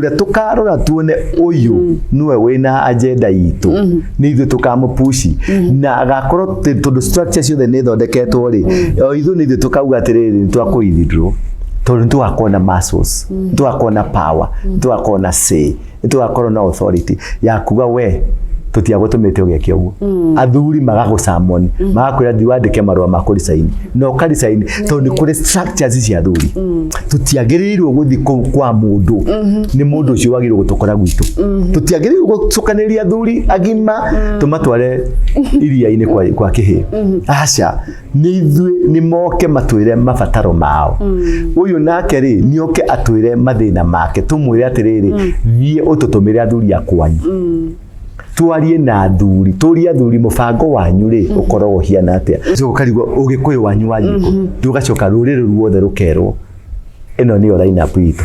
Ũrĩa tũkarora tuone ũyũ nĩwe wĩna agenda itũ, nĩ ithuĩ tũkamũpushi na agakorwo tondũ structure ciothe nĩ thondeketwo rĩ, o ithuĩ nĩ ithuĩ tũkauga atĩrĩrĩ, nĩ twakũithirwo tondũ nĩ tũgakorwo na muscles, nĩ tũgakorwo na power, nĩ tũgakorwo na say, nĩ tũgakorwo na authority ya kuga we tũtiagũtũmĩte ũgeke ũguo. Athuri magagũcamoni, magakwĩra thiĩ wandĩke marũa ma kũricaini na ũkaricaini tondũ nĩ kũrĩ structures cia athuri. Tũtiagĩrĩirwo gũthiĩ kũu kwa mũndũ, nĩ mũndũ ũcio wagĩrĩirwo gũtũkora gwitũ. Tũtiagĩrĩirwo gũcokanĩrĩria athuri agima tũmatware iria-inĩ kwa kĩhĩ. Aca, nĩ ithuĩ, nĩ moke matwĩre mabataro mao. Ũyũ nake rĩ, nĩ oke atwĩre mathĩna make, tũmwĩre atĩrĩrĩ, thiĩ ũtũtũmĩre athuri a kwanyu, twarie na athuri, tũrie athuri mũbango wanyu rĩ ũkoragwo ũhiana atĩa. So ũkarigwo ũgĩkũyũ wanyu wathiĩ kũ? Rũgacoka rũrĩrĩ ruothe rũkerwo ĩno nĩyo line up itũ,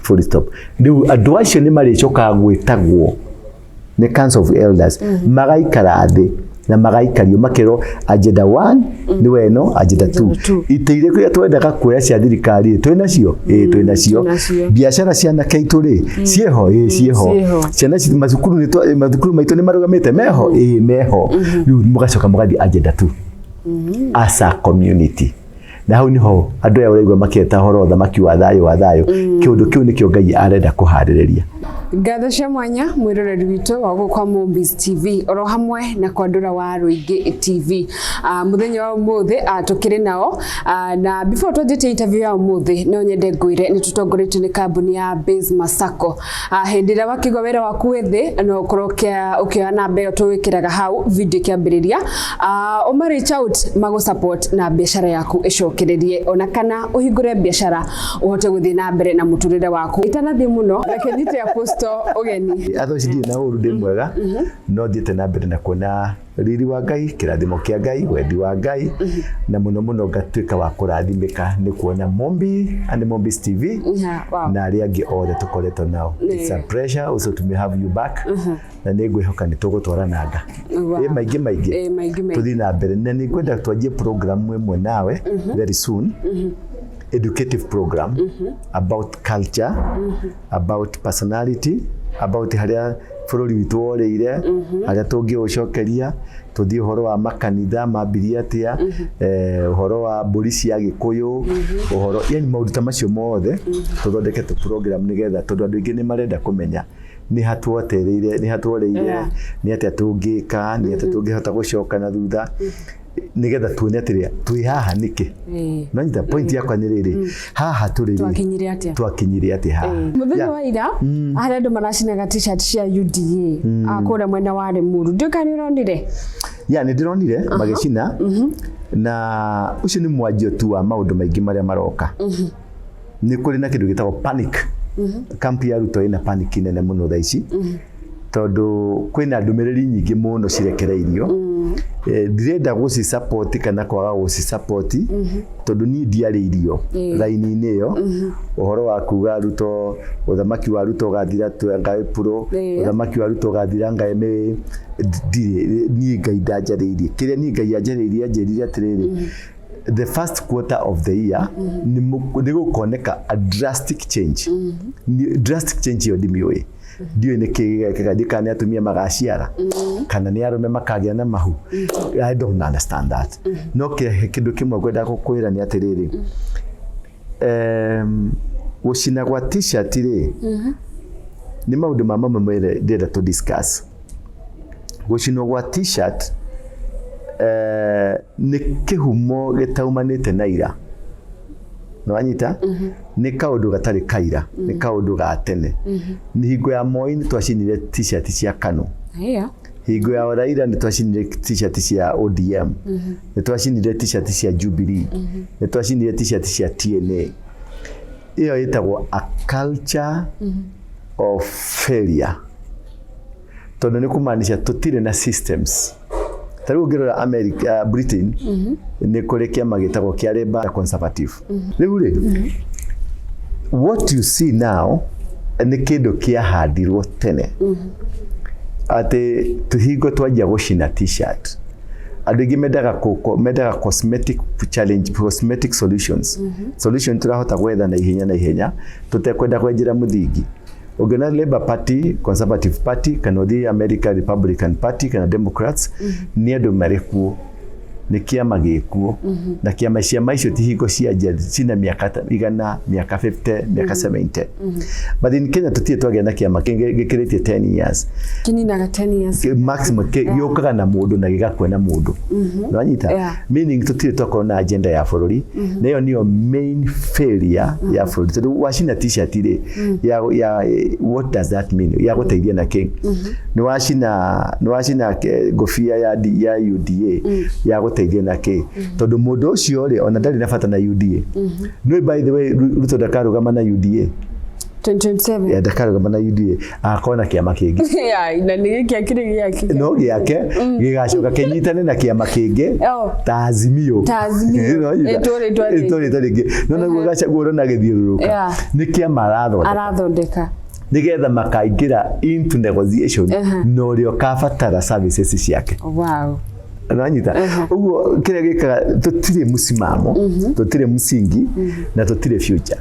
full stop. Rĩu andũ acio nĩ marĩcokaga gwĩtagwo nĩ Council of Elders, magaikara thĩ na magaikario makerwo agenda 1 nĩ weno, agenda 2. 2. Itĩ irĩkũ iria twendaga kuoya cia thirikari twĩ nacio? Ĩĩ, twĩ nacio. Twĩ nacio. Biacara cia anake aitũ rĩ, ciĩho? Ĩĩ, ciĩho. Ciĩho. Ciana citũ macukuru mathukuru maitũ nĩ marũgamĩte? Meho? Ĩĩ, meho. Rĩu mũgacoka mũgathiĩ agenda 2 as a community, na hau niho andũ aya ũraigua makĩeta ũhoro wa ũthamaki wa thayũ, wa thayũ. Kĩũndũ kĩu nĩkĩo Ngai arenda kũharĩrĩria. Ngatho cia mwanya mwĩroreri witũ wa gũkũ kwa Mombis TV oro hamwe na kwa Ndũra wa Rũingĩ TV. Mũthenya wa ũmũthĩ tũkĩrĩ nao na before twanjĩtie interview ya ũmũthĩ, no nyende ngwĩre nĩ tũtongoretio nĩ kambuni ya Base Masako. Hĩndĩ ĩrĩa wakĩigua wĩra waku wĩ thĩ, no ũkorwo ũkĩoya namba ĩyo tũgwĩkĩraga hau video ĩkĩambĩrĩria, ũma reach out magũ support na biacara yaku ĩcokererie, ona kana ũhingũre biacara ũhote gũthiĩ na mbere na mũtũrĩre waku. Itanathiĩ mũno, reke nyite Apostle ũgeni. Atho ici ndirĩ na ũru, ndĩ mwega, no thiĩte na mbere na kuona riri wa Ngai, kĩrathimo kĩa Ngai, wendi wa Ngai, na mũno mũno ngatuĩka wa kũrathimĩka nĩ kuona Mombi and Mombis TV na arĩa angĩ othe tũkoretwo nao. It's a pleasure also to have you back, na nĩ ngwĩhoka nĩ tũgũtwarananga. Ĩ maingĩ maingĩ. Ĩ maingĩ maingĩ. Tũthiĩ na mbere, na nĩ ngwenda twanjie program ĩmwe nawe very soon, educative program about culture, about personality, about harĩa bũrũri witũ worĩire, harĩa tũngĩũcokeria, tũthiĩ ũhoro wa makanitha mambirie atĩa, ũhoro wa mbũri cia Gĩkũyũ, ũhoro yani maũndũ ta macio mothe, tũthondeke tũ program nĩgetha, tondũ andũ aingĩ nĩ marenda kũmenya nĩ hatwotereire, nĩ hatworeire, nĩ atĩa tũngĩka, nĩ atĩa tũngĩhota gũcoka na thutha nĩgetha tuone atĩrĩa twĩ haha nĩkĩ. Nanyita point yakwa nĩ rĩrĩ, haha tũrĩ rĩ, Twakinyire atĩa? Twakinyire atĩa haha? Mũthenya wa ira harĩa andũ maracinaga T-shirt cia UDA kũrĩa mwena wa Limuru, ndiũĩ kana nĩ ũronire. Ya, nĩ ndĩronire magĩcina, na ũcio nĩ mwanjio tu wa maũndũ maingĩ marĩa maroka. Nĩ kũrĩ na kĩndũ gĩtagwo panic. Kampi ya Ruto ĩna panic nene mũno thaa ici tondũ kwĩna ndũmĩrĩri nyingĩ mũno cirekereirio. Ndirenda gũci support kana kwaga gũci support tondũ niĩ ndiarĩirio raini-inĩ ĩyo, ũhoro wa kuga Ruto, ũthamaki wa Ruto ũgathira nga April, ũthamaki wa Ruto ũgathira nga May. Ndirĩ niĩ Ngai ndanjarĩirie. Kĩrĩa niĩ Ngai anjarĩirie, anjĩrire atĩrĩrĩ, the first quarter of the year nĩ gũkoneka a drastic change. Drastic change ĩyo ndimĩũĩ, ndiũĩ nĩ kĩ gĩgekĩka, ndiũ kana nĩ atumia magaciara kana nĩ arũme makagĩa na mahu. I don't understand that. No kĩndũ kĩmwe ngwenda gũkwĩra nĩ atĩrĩrĩ, gũcina gwa T-shirt rĩ, nĩ maũndũ ma mamwe mere ndĩrenda tũ discuss. Gũcinwo gwa T-shirt nĩ kĩhumo gĩtaumanĩte na ira, nĩwanyita? Nĩ kaũndũ gatarĩ kaira, nĩ kaũndũ ga tene. Nĩ hingo ya Moi nĩ twacinire T-shirt cia KANU. Hingo ya Raila nĩ twacinire T-shirt cia ODM, nĩ twacinire T-shirt cia Jubilee, nĩ twacinire T-shirt cia TNA. Ĩyo ĩtagwo a culture of failure, tondũ nĩ kũmaanisha tũtirĩ na systems. Ta rĩu ũngĩrora America, Britain, nĩ kũrĩ kĩama gĩtagwo kĩa Labour, Conservative. Rĩu rĩ, what you see now nĩ kĩndũ kĩahandirwo tene, atĩ tũhingo twanjia gũcina T-shirt, andũ aingĩ mendaga mendaga cosmetic challenge, cosmetic solutions, solution tũrahota gwetha na ihenya na ihenya tũtekwenda kwenjera mũthingi. Ũngĩona Labour Party, Conservative Party, kana ũthiĩ America Republican Party kana Democrats, nĩ andũ marĩ kuo, nĩ kĩama gĩkuo, na kĩama ciama icio ti hingo cianjia, cina mĩaka ta 100, mĩaka 50, mĩaka 70. But in Kenya tũtirĩ twagĩa na kĩama kĩngĩ gĩkĩrĩtie 10 years. Kininaga 10 years. Maximum gĩũkaga na mũndũ na gĩgakua na mũndũ. Nĩwanyita? Yeah. Meaning tũtirĩ twakorwo na agenda ya bũrũri, na ĩyo nĩyo main failure ya bũrũri, tondũ wacina T-shirt rĩ, ya what does that mean? Ya gũteithia na kĩ? Nĩ wacina ngũbia ya UDA, ya gũteithia na kĩ? Tondũ mũndũ ũcio rĩ, ona ndarĩ na bata na UDA. No by the way, Ruto ndakarũgama na UDA. 2027. Yeah, ndakarũgama na UDA, agakorwo na kĩama kĩngĩ. Yeah, na nĩ gĩkĩ akĩrĩ gĩake. No gĩake gĩgacoka kĩnyitane na kĩama kĩngĩ ta Azimio. Ta Azimio. Nĩwanyita? Ĩtwo rĩtwa rĩngĩ. Ĩtwo rĩtwa rĩngĩ. No naguo Gachagua ũrona agĩthiũrũrũka nĩ kĩama arathondeka Arathondeka. Nĩgetha makaingĩra into negotiation na ũrĩa ũkabatara services ciake. Nĩwanyita? Ũguo kĩrĩa gĩkaga, tũtirĩ mũsimamo, tũtirĩ msingi na tũtirĩ future,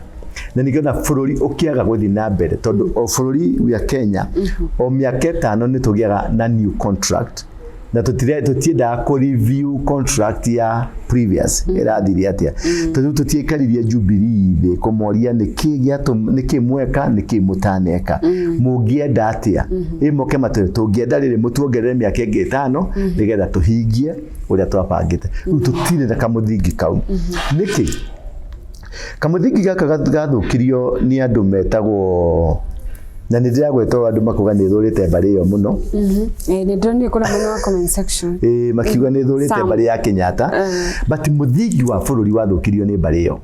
na ningĩ bũrũri ũkĩaga gũthiĩ na mbere, tondũ o bũrũri wa Kenya o mĩaka 5 nĩ tũgĩaga na new contract, na tũtiendaga kũ review contract ya previous ĩrathire atĩa, tondũ tũtiaikaririe Jubilee thĩ kũmoria nĩkĩ nĩkĩ mweka, nĩkĩ mũtaneka, mũngĩenda atĩa, ĩ moke matwĩre tũngĩenda rĩrĩ mũtuongerere mĩaka ĩngĩ 5 nĩgetha tũhingie ũrĩa twabangĩte. Rĩu tũtirĩ na kamũthingi kau. Nĩkĩ kamũthingi gaka gathũkirio nĩ andũ metagwo, na nĩ ndĩragwetwo andũ makuga nĩ thũrĩte mbarĩ ĩyo mũno. Nĩ ndĩronire kũrĩa mwena wa comment section. Ĩĩ, makiuga nĩ thũrĩte Sam. mbarĩ ya Kenyatta, but mũthingi wa bũrũri wathũkirio nĩ mbarĩ ĩyo,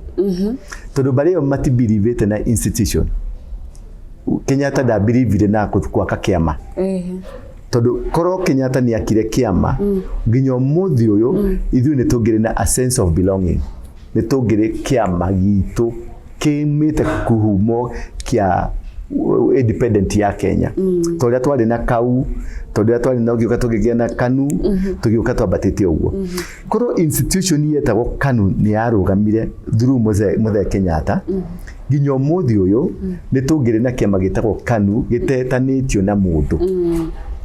tondũ mbarĩ ĩyo matibelievĩte na institution. Kenyatta ndabelievire na gwaka kĩama, tondũ korwo Kenyatta nĩ akire kĩama, nginya ũmũthĩ ũyũ ithuĩ nĩ tũngĩrĩ na a sense of belonging, nĩ tũngĩrĩ kĩama gitũ kĩmĩte kuhumo kĩa independent ya Kenya, ta ũrĩa twarĩ na kau, tondũ ũrĩa twarĩ na ũgĩũka tũkĩgĩa na KANU, tũgĩũka twambatĩte ũguo. Korwo institution yetagwo KANU nĩ yarũgamire through Mũthee Kenyatta, nginya ũmũthĩ ũyũ nĩ tũngĩrĩ na kĩama gĩtagwo KANU gĩtetanĩtio na mũndũ.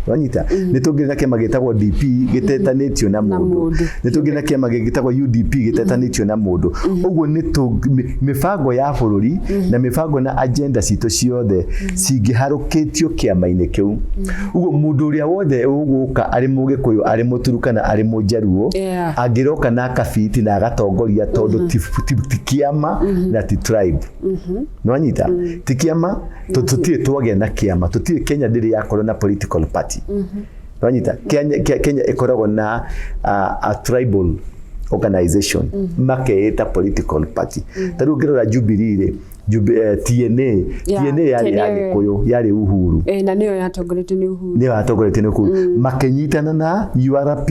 Wanyita? Nĩ tũngĩrĩ na kĩama gĩtagwo DP gĩtetanĩtio na mũndũ. Mũndũ. Nĩ tũngĩrĩ na kĩama gĩtagwo UDP gĩtetanĩtio na mũndũ. Ũguo nĩ mĩbango ya bũrũri na mĩbango na agenda citũ ciothe cingĩharũkĩtio kĩama-inĩ kĩu. Ũguo mũndũ ũrĩa wothe ũgũka, arĩ Mũgĩkũyũ, arĩ Mũturukana, arĩ Mũjaruo, angĩroka na akabiti na agatongoria, tondũ ti kĩama na ti tribe. Nĩwanyita? Ti kĩama, tũtirĩ twagĩa na kĩama, tũtirĩ. Kenya ndĩrĩ yakorwo na political party. Nĩwanyita? Kenya ĩkoragwo na a tribal organization makeĩta political party. Ta rĩu ũngĩrora Jubilee rĩ, TNA, TNA yarĩ ya TNA. Gĩkũyũ, yarĩ Uhuru. Na nĩyo yatongoretio nĩ Uhuru. Nĩyo yatongoretio nĩ Uhuru, makĩnyitana na URP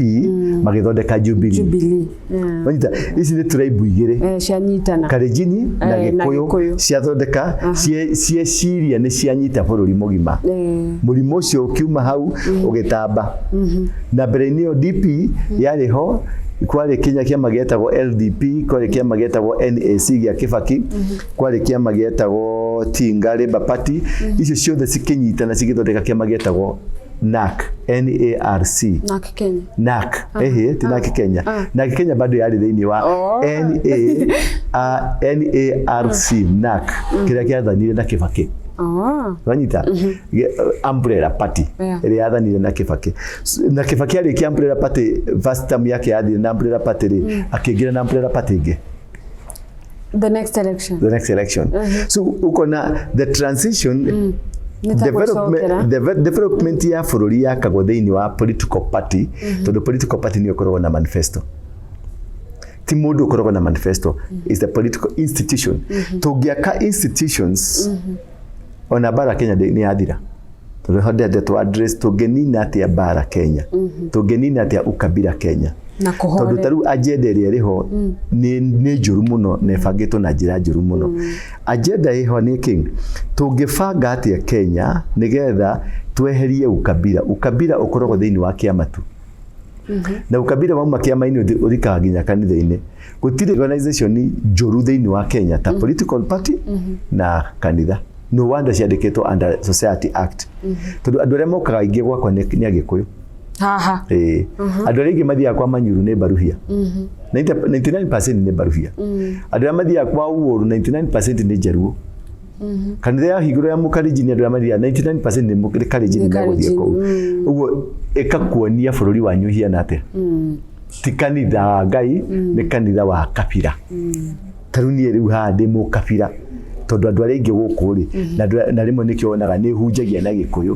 magĩthondeka Jubilee. Jubilee. Yeah. Wanyita? Ici nĩ tribe igĩrĩ, Cianyitana. Kalenjin na Na Gĩkũyũ, Gĩkũyũ. ciathondeka cieciria nĩ cianyita bũrũri mũgima. Mũrimũ ũcio ũkiuma hau ũgĩtamba na mbere-inĩ ĩyo DP yarĩ ho, kwarĩ kinya kĩama gĩetagwo LDP, kwarĩ kĩama gĩetagwo NAC gĩa Kibaki, kwarĩ kĩama gĩetagwo Tinga Labour Party. Icio ciothe cikĩnyitana cigĩthondeka kĩama gĩetagwo NARC, NARC. NARC Kenya. NARC, ehe, ti NARC Kenya. NARC Kenya bado yarĩ thĩinĩ wa NA NARC, NARC kĩrĩa kĩathanire na Kibaki. Wanyita? Umbrella party ĩrĩa yathanire na Kibaki. Na Kibaki arĩkia umbrella party, first term yake yathire na umbrella party rĩ, akĩingĩra na umbrella party ĩngĩ. The next election. The next election. So ukona the transition Nĩ ta gũcokera. Development ya bũrũri yakagwo thĩinĩ wa political party, tondũ political party nĩyo ĩkoragwo na manifesto, ti mũndũ ũkoragwo na manifesto, is the political institution. Tũngĩaka institutions, ona mbara Kenya nĩ yathira, tondũ ho ndende tũ address tũngĩnina atĩa mbara Kenya, tũngĩnina atĩa ukabila Kenya, Na tondũ kũhorera. ta rĩu agenda ĩrĩa ĩrĩho nĩ njũru mũno na ĩbangĩtwo na njĩra njũru mũno. Agenda ĩho nĩ kĩ? Tũngĩbanga atĩa Kenya nĩgetha tweherie ukabila? Ukabila ũkoragwo thĩinĩ wa kĩama tu, na ukabila wauma kĩama-inĩ ũthikaga nginya kanitha-inĩ. Gũtirĩ organization njũru thĩinĩ wa Kenya ta political party na kanitha. No wonder ciandĩkĩtwo under Society Act, tondũ andũ arĩa mokaga aingĩ gwakwa nĩ Agĩkũyũ. Haha. Ĩĩ, andũ arĩa aingĩ mathiaga kwa Manyuru nĩ Baruhia, 99% nĩ Baruhia. Andũ arĩa mathiaga kwa Uhuru, 99% nĩ Njaruo. Kanitha ya hingũro ya Mũkarinjini, andũ arĩa mathiaga 99% nĩ Karinjini. Nĩ megũthiĩ Kalenjin, kũu. Ũguo ĩkakuonia bũrũri wanyu ũhiana atĩa. Ti kanitha wa Ngai, nĩ kanitha wa kabira. Ta rĩu niĩ rĩu haha ndĩ mũkabira, tondũ andũ arĩa aingĩ gũkũ rĩ, na rĩmwe nĩkĩo wonaga nĩ hunjagia na Gĩkũyũ,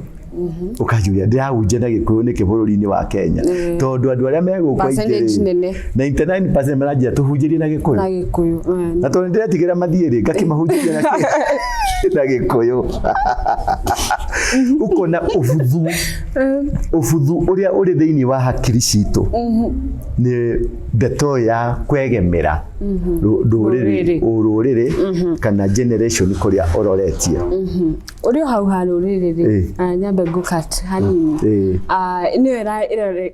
ũkanjũria ndĩrahunjia na Gĩkũyũ nĩkĩ bũrũri-inĩ wa Kenya, tondũ andũ arĩa me gũkũ aingĩ Percentage rĩ, nene. 99% maranjĩra tũhunjĩrie na Gĩkũyũ. Na Gĩkũyũ. Na tondũ nĩndĩretigĩra mathiĩ rĩ, ngakĩmahunjĩria na Gĩkũyũ. Ũkona ũbuthu, ũbuthu ũrĩa ũrĩ thĩinĩ wa hakiri citũ nĩ ndeto ya kwegemera ndũrĩrĩ. Rũrĩrĩ. Ũrũrĩrĩ kana generation kũrĩa ũroretie. Ũrĩ o hau ha rũrĩrĩ rĩ, nyambe ngũkat hanini. Nĩyo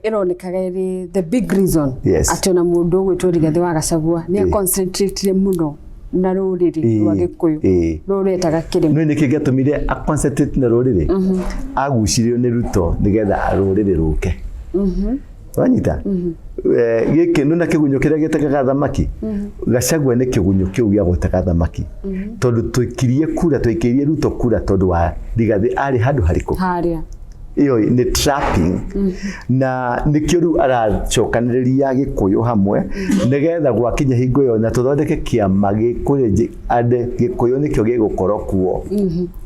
ĩronekaga ĩrĩ the big reason atĩ ona mũndũ ũgwĩtwo Rigathĩ wa Gachagua nĩ aconcentrate mũno na rũrĩrĩ rwa Gĩkũyũ rũretaga kĩrĩma. No nĩkĩ gĩatũmire a concentrate na rũrĩrĩ? Agucirio nĩ Ruto nĩgetha rũrĩrĩ rũke. Wanyita? Gĩkĩ nĩ na kĩgunyũ kĩrĩa gĩtegaga thamaki. Gachagua nĩ kĩgunyũ kĩu gĩa gũtega thamaki, tondũ tũikirie kura, twaikĩirie Ruto kura tondũ wa Rigathĩ arĩ handũ harĩkũ? Harĩa. Ĩyo nĩ trapping, na nĩkĩo rĩu aracokanĩrĩria Gĩkũyũ hamwe nĩgetha gwakinya hingo ĩyo na tũthondeke kĩama gĩkũrĩ ande Gĩkũyũ nĩkĩo gĩgũkorwo kuo,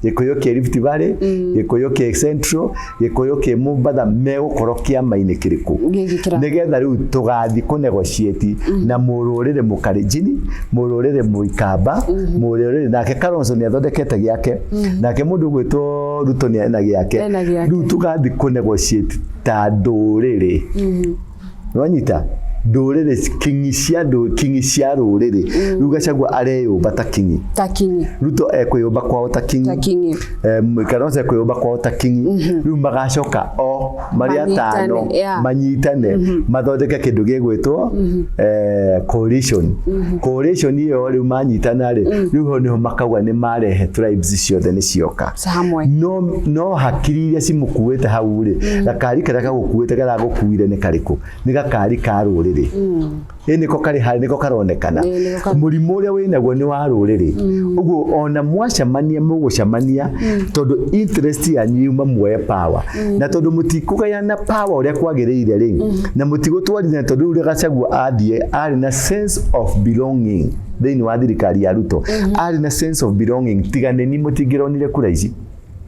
Gĩkũyũ kĩ Rift Valley, Gĩkũyũ kĩ Central, Gĩkũyũ kĩ Mombatha, megũkorwo kĩama-inĩ kĩrĩkũ? Gĩkĩ Nĩgetha rĩu tũgathiĩ kũnegotiate na mũrũrĩrĩ Mũkalenjini, mũrũrĩrĩ Mũikamba, mũrũrĩrĩ. Nake Kalonzo nĩ athondekete gĩake, nake mũndũ ũgwĩtwo Ruto nĩ ena gĩake. Ena gĩake. Rĩu tũgathiĩ kũnegotiate ta ndũrĩrĩ. Nĩwanyita? Ndũrĩrĩ, kingi cia kingi cia rũrĩrĩ. Rĩu Gachagua areyũmba ta kingi. Ta kinyi. Ruto ekwĩyũmba kwao ta kingi. Ta kinyi. Kalonzo ekwĩyũmba kwao ta kingi. Rĩu magacoka o marĩ Manyitane, atano manyitane mathondeke kĩndũ gĩgwĩtwo coalition. Coalition ĩyo rĩu manyitana rĩ, rĩu ho nĩho makauga nĩ marehe tribes ciothe nĩ cioka hamwe. No hakiri iria cimũkuĩte hau rĩ, gakari karĩa gagũkuĩte karagũkuire nĩ karĩkũ? Nĩ gakari ka rũrĩrĩ. Ĩ nĩko karĩ harĩ nĩko karonekana. Ĩ, nĩko Mũrimũ ũrĩa wĩnaguo nĩ wa rũrĩrĩ. Ũguo ona mwacemania mũgũcemania tondũ interest yanyu yuma muoye power, na tondũ mũtikũgayana power ũrĩa kwagĩrĩire rĩ, na mũtigũtwarithania, tondũ rĩu Gachagua athiĩ arĩ na sense of belonging thĩinĩ wa thirikari ya Ruto, arĩ na sense of belonging. Tiga nĩ mũtingĩronire kura ici.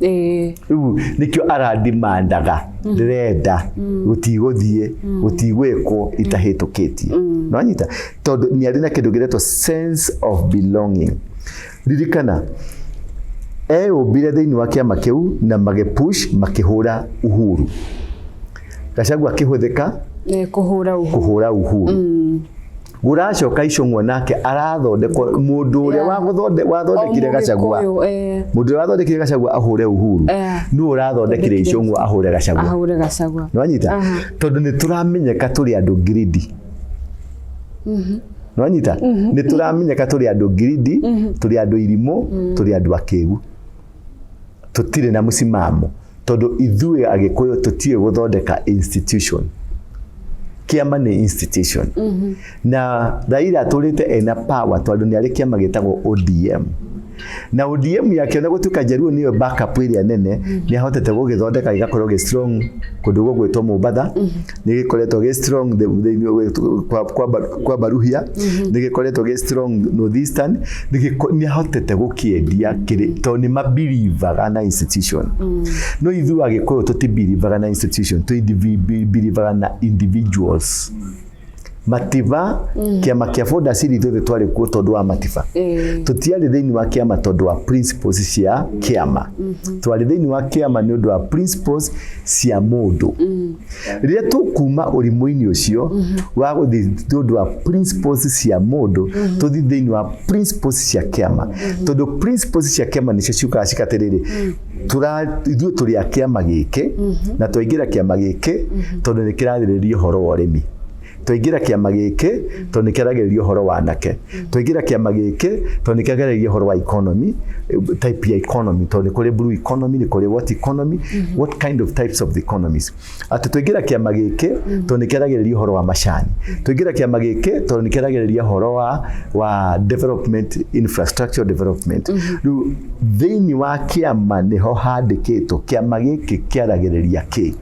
Rĩu nĩkĩo aradimandaga ndĩrenda gũtigũthiĩ gũtigwĩkwo itahĩtũkĩtie. Nĩwanyita? Tondũ nĩ arĩ na kĩndũ kĩretwo sense of belonging. Ririkana eyũmbire thĩinĩ wa kĩama kĩu na magĩpush makĩhũra Uhuru. Gachagua akĩhũthĩka Kũhũra Uhuru. Kũhũra Uhuru. Gũracoka Icũng'wa nake arathondekwo mũndũ ũrĩa wathondekire O Gachagua. Mũgĩkũyũ, Mũndũ ũrĩa wathondekire Gachagua ahũre Uhuru nĩwe ũrathondekire Icũng'wa ahũre Gachagua. Ahũre Gachagua. Nĩwanyita? Tondũ nĩ tũramenyeka tũrĩ andũ greedy. Nĩwanyita? Nĩ tũramenyeka tũrĩ andũ greedy, tũrĩ andũ irimũ, tũrĩ andũ akĩgu, tũtirĩ na mũsimamo, tondũ ithuĩ Agĩkũyũ tũtiũĩ gũthondeka institution. Kĩama nĩ institution, na Raila atũrĩte ena power tondũ nĩ arĩ kĩama gĩtagwo ODM, na ODM yake ona gũtuĩka Jaluo nĩyo backup ĩrĩa nene, nĩ ahotete gũgĩthondeka gĩgakorwo gĩ strong kũndũ gũgwĩtwo Mombatha, nĩ gĩkoretwo gĩ strong thĩinĩ kwa Baruhia, nĩ gĩkoretwo gĩ strong North Eastern, nĩ ahotete gũkĩendia kĩrĩ tondũ nĩ mabelievaga na institution. No ithuĩ Agĩkũyũ tũtibelievaga na institution, tũbelievaga na individuals. Matiba, kĩama kĩa Ford ithuothe twarĩ kuo tondũ wa Matiba. Tũtiarĩ thĩinĩ wa kĩama tondũ wa principles cia kĩama, twarĩ thĩinĩ wa kĩama nĩ ũndũ wa principles cia mũndũ. Rĩrĩa tũkuma ũrimũ-inĩ ũcio wa gũthiĩ nĩ ũndũ wa principles cia mũndũ, tũthiĩ thĩinĩ wa principles cia kĩama, tondũ principles cia kĩama nĩcio ciũkaga cikatĩrĩrĩ ithuĩ tũrĩ a kĩama gĩkĩ, na twaingĩra kĩama gĩkĩ tondũ nĩ kĩrathĩrĩria ũhoro wa ũrĩmi. Twaingĩra kĩama gĩkĩ tondũ nĩ kĩaragĩrĩria ũhoro wa anake. Twaingĩra kĩama gĩkĩ tondũ nĩ kĩaragĩrĩria ũhoro wa economy, type ya economy, tondũ nĩ kũrĩ blue economy, nĩ kũrĩ what economy, what kind of types of the economies. Atĩ twaingĩra kĩama gĩkĩ tondũ nĩ kĩaragĩrĩria ũhoro wa macani. Twaingĩra kĩama gĩkĩ tondũ nĩ kĩaragĩrĩria ũhoro wa development, infrastructure development. Rĩu thĩinĩ wa kĩama nĩho handĩkĩtwo kĩama gĩkĩ kĩaragĩrĩria kĩ,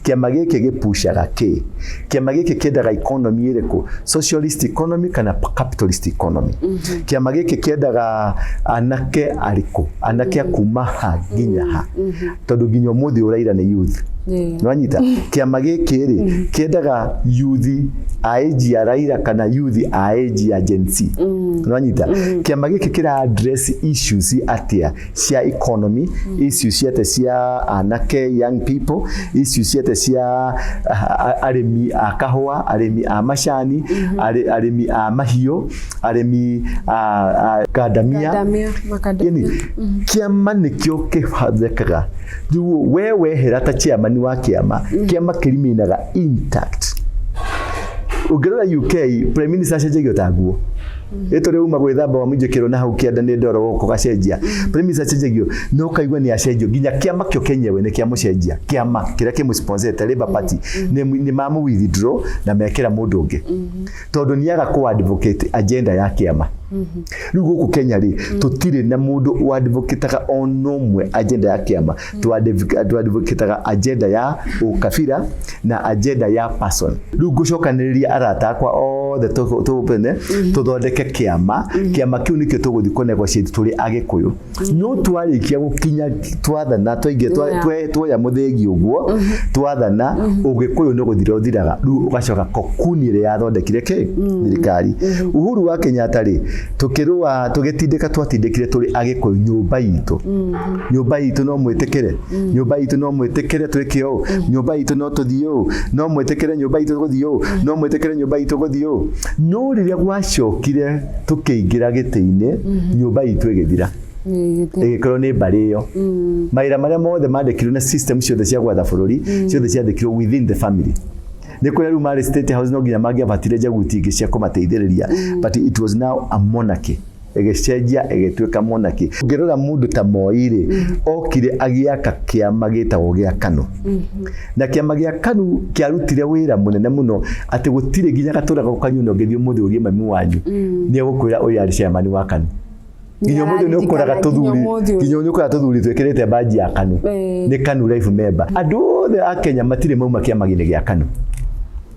kĩama gĩkĩ gĩpushaga kĩ, kĩama gĩkĩ kĩendaga economy ĩrĩkũ, socialist economy kana capitalist economy, kĩama gĩkĩ kĩendaga anake arĩkũ, anake a kuma ha nginya ha, tondũ nginya ũmũthĩ ũraira nĩ youth. Nĩwanyita? Kĩama gĩkĩ rĩ kĩendaga youth a age ya Raila kana youth a age ya Gen Z. Nĩwanyita? Kĩama gĩkĩ kĩra address issues atĩa cia economy, issues ciate cia anake, young people, issues ciate cia arĩmi a kahũa, arĩmi a macani, arĩmi a mahiũ, arĩmi a kandamia. Macadamia, macadamia. Yani kĩama nĩkĩo kĩbathekaga. Rĩu we wehera ta chairman wa kĩama, kĩama kĩrimainaga intact. Ũngĩrora UK, prime minister acenjagio ta nguo. Ĩtũ rĩu uma gwĩthamba wamũnjĩkĩrwo na hau kĩanda nĩ ndoro gũkũ gacenjia. Prime minister acenjagio no ũkaigua nĩ acenjio, nginya kĩama kĩo kĩenyewe nĩ kĩamũcenjia. Kĩama kĩrĩa kĩmũsponsete, Labour Party, nĩ mamũ withdraw na mekĩra mũndũ ũngĩ, tondũ nĩ aga kũ advocate agenda ya kĩama. Rĩu gũkũ Kenya rĩ, tũtirĩ na mũndũ ũadvocataga ona ũmwe agenda ya kĩama. Tũadvocataga agenda ya ũkabira na agenda ya person. Rĩu ngũcokanĩrĩria arata akwa othe tũpene tũthondeke kĩama. Kĩama kĩu nĩkĩo tũgũthiĩ kũ negotiate tũrĩ Agĩkũyũ. No twarĩkia gũkinya twathana, twaingĩ tuoya mũthĩgi ũguo twathana, ũgĩkũyũ nĩ gũthira ũthiraga. Rĩu ũgacoka kokuni ĩrĩa yathondekire kĩ thirikari Uhuru wa Kenyatta rĩ, tũkĩrũa tũgĩtindĩka, twatindĩkire tũrĩ Agĩkũyũ nyũmba itũ. Nyũmba itũ no mwĩtĩkĩre, nyũmba itũ no mwĩtĩkĩre twĩke ũũ, nyũmba itũ no tũthiĩ ũũ, no mwĩtĩkĩre nyũmba itũ gũthiĩ ũũ, no mwĩtĩkĩre nyũmba itũ gũthiĩ ũũ. No rĩrĩa gwacokire tũkĩingĩra gĩtĩ-inĩ, nyũmba itũ ĩgĩthira, ĩgĩkorwo nĩ mbarĩ ĩyo. Mawĩra marĩa mothe mandĩkirwo na system ciothe cia gwatha bũrũri, ciothe ciandĩkirwo within the family. Nĩ kũrĩa rĩu marĩ State House, no nginya mangĩabatire njaguti ingĩ cia kũmateithĩrĩria, but it was now a monarchy, ĩgĩcenjia ĩgĩtuĩka monarchy. Ũngĩrora mũndũ ta Moi rĩ, okire agĩaka kĩama gĩtagwo gĩa KANU, na kĩama gĩa KANU kĩarutire wĩra mũnene mũno atĩ gũtirĩ nginya gatũra gako kanyu na ũngĩthiĩ ũmũthĩ ũrie mami wanyu, nĩ egũkwĩra ũyũ arĩ chairman wa KANU. Nginya ũmũthĩ nĩ ũkoraga tũthuri, nginya nĩ ũkoraga tũthuri twĩkĩrĩte baji ya KANU, nĩ KANU life member. Andũ othe a Kenya matirĩ mauma kĩama-inĩ gĩa KANU.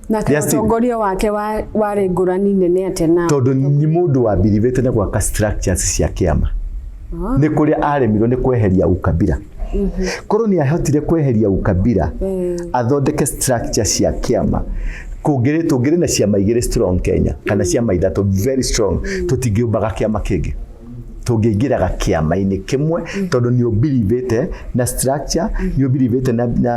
Na ũtongoria wake warĩ ngũrani nene atĩa na Tondũ nĩ mũndũ wambirivĩte na gwaka structures cia kĩama. Nĩ kũrĩa aremirwo nĩ kweheria ukabira. Korwo nĩ ahotire kweheria ukabira, athondeke structure cia kĩama, kũngĩrĩ tũngĩrĩ na ciama igĩrĩ strong Kenya, kana ciama ithatũ very strong. Tũtingĩũmbaga kĩama kĩngĩ, tũngĩingĩraga kĩama-inĩ kĩmwe, tondũ nĩ ũbirivĩte na structure, nĩ ũbirivĩte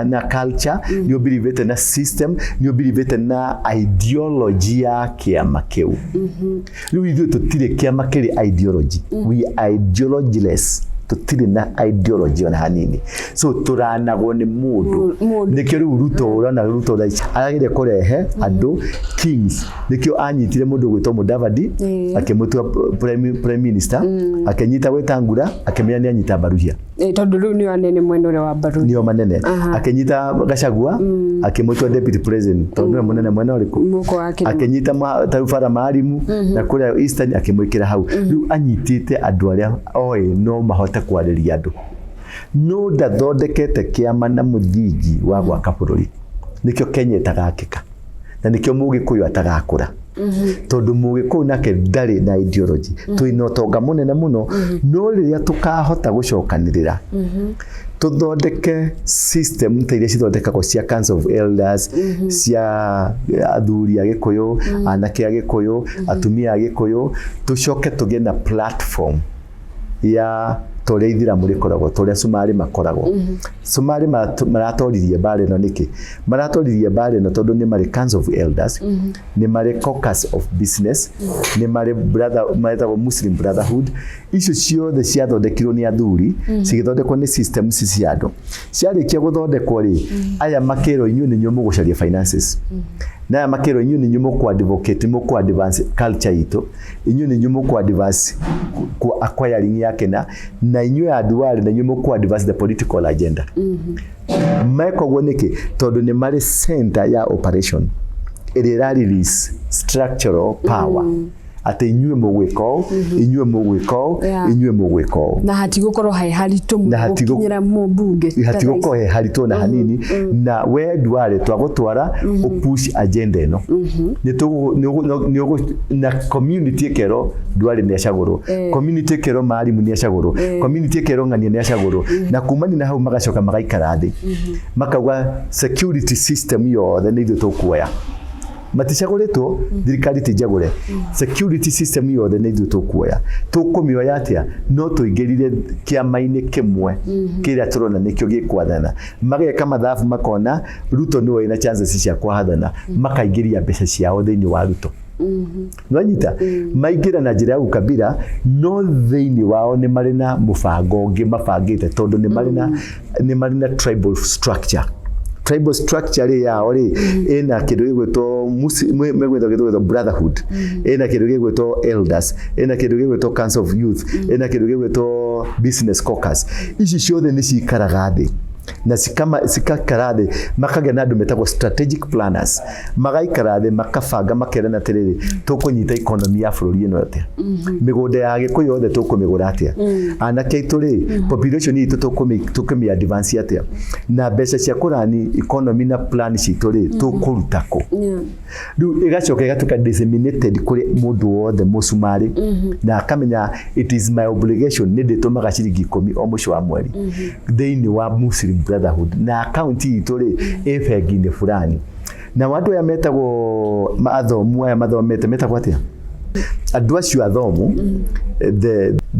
na culture, nĩ ũbirivĩte na system, nĩ ũbirivĩte na ideology ya kĩama kĩu. Rĩu ithuĩ tũtirĩ kĩama kĩrĩ ideology. We are ideologyless. Tũtirĩ na ideology ona hanini, so tũranagwo nĩ mũndũ. Mũndũ. Nĩkĩo rĩu Ruto, ũrona Ruto thaa ici arageria kũrehe andũ kings. Nĩkĩo anyitire mũndũ gwĩtwo Mudavadi, akĩmũtua prime minister, akĩnyita Wetangula, akĩmenya nĩ anyita Mbaruhia. Tondũ rĩu nĩo anene mwena ũrĩa wa Mbaruhia. Nĩo manene. Akĩnyita Gachagua, akĩmũtua deputy president, tondũ nĩwe mũnene mwena ũrĩkũ? Mũko wa kĩrĩma. Akĩnyita tarĩu Bara Maarimu na kũrĩa Eastern, akĩmwĩkĩra hau. Rĩu anyitĩte andũ arĩa oĩ no mahote kwarĩria andũ, no ndathondekete kĩama na mũthingi wa gwaka bũrũri. Nĩkĩo Kenya ĩtagakĩka na nĩkĩo Mũgĩkũyũ atagakũra, tondũ Mũgĩkũyũ nake ndarĩ na ideology. Twĩna ũtonga mũnene mũno, no rĩrĩa tũkahota gũcokanĩrĩra tũthondeke system ta iria cithondekagwo cia Council of Elders, cia athuri a Gĩkũyũ, anake a Gĩkũyũ, atumia a Gĩkũyũ, tũcoke tũgĩe na platform ya ta ũrĩa ithiramu rĩkoragwo, ta ũrĩa Cumarĩ makoragwo. Cumarĩ maratoririe mbara ĩno nĩkĩ? Maratoririe mbara ĩno tondũ nĩ marĩ Council of Elders, nĩ marĩ Caucus of Business, nĩ marĩ brother metagwo Muslim Brotherhood. Icio ciothe ciathondekirwo nĩ athuri, cigĩthondekwo nĩ systems cia andũ. Ciarĩkia gũthondekwo rĩ, aya makĩrwo, inyuĩ nĩ inyuĩ mũgũcaria finances. Na aya makerwo, inyuĩ nĩ inyuĩ mũkũ advocate, mũkũ advance culture itũ, inyuĩ nĩ inyuĩ mũkũ advance ku acquiring ya kena, na inyuĩ a Duale na inyuĩ mũkũ advance the political agenda. Meka ũguo nĩkĩ? Tondũ nĩ marĩ center ya operation ĩrĩa ĩra release structural power atĩ inyuĩ mũgwĩka ũũ, inyuĩ mũgwĩka ũũ, inyuĩ mũgwĩka ũũ. Na hatigũkorwo he haritũ Na mũno gũkinyĩra mũmbunge ta thaa ici. Hatigũkorwo he haritũ na hanini. Na we Duale twagũtwara ũpush agenda ĩno. Nĩ na community ĩkerwo Duale nĩ acagũrwo, community ĩkerwo Maalim nĩ acagũrwo, community ĩkerwo ng'ania nĩ acagũrwo. Na kumania na hau magacoka magaikara thĩ, makauga security system yothe nĩ ithuĩ tũkuoya. Maticagũrĩtwo, thirikari ti njagũre. Security system yothe nĩ ithuĩ tũkuoya. Tũkũmĩoya atĩa? No tũingĩrire kĩama-inĩ kĩmwe kĩrĩa tũrona nĩkĩo gĩkwathana. Mageka mathabu, makona Ruto nĩwe wĩna chances cia kwathana, makaingĩria mbeca ciao thĩinĩ wa Ruto. Nwanyita maingĩra na njĩra ya ukabira, no thĩinĩ wao nĩ marĩ na mũbango ũngĩ mabangĩte, tondũ nĩ marĩ na tribal structure. Tribal structure rĩ yao rĩ, ĩna kĩndũ gĩgwĩtwo megwĩtwo kĩndũ gĩgwĩtwo brotherhood, ĩna kĩndũ gĩgwĩtwo elders, ĩna kĩndũ gĩgwĩtwo council of youth, ĩna kĩndũ gĩgwĩtwo business caucus. Ici ciothe nĩ cikaraga thĩ na cikakara thĩ, makagĩa na andũ metagwo strategic planners. Magaikara thĩ, makabanga, makerana atĩrĩrĩ, tũkũnyita economy ya bũrũri ĩno atĩa? Mĩgũnda ya Gĩkũyũ yothe tũkũmĩgũra atĩa? Anake aitũ rĩ, population itũ tũkũmĩ advance atĩa? Na mbeca cia kũrani economy na plan citũ rĩ, tũkũruta kũ? Rĩu ĩgacoka ĩgatuĩka disseminated kũrĩ mũndũ wothe mũcumarĩ, na akamenya it is my obligation, nĩ ndĩtũmaga ciringi 10 o mũico wa mweri thĩinĩ wa Muslim Brotherhood, na akaunti itũ rĩ, ĩ bengi-inĩ fulani. Na andũ aya metagwo athomu, aya mathomete metagwo atĩa? Andũ acio athomu,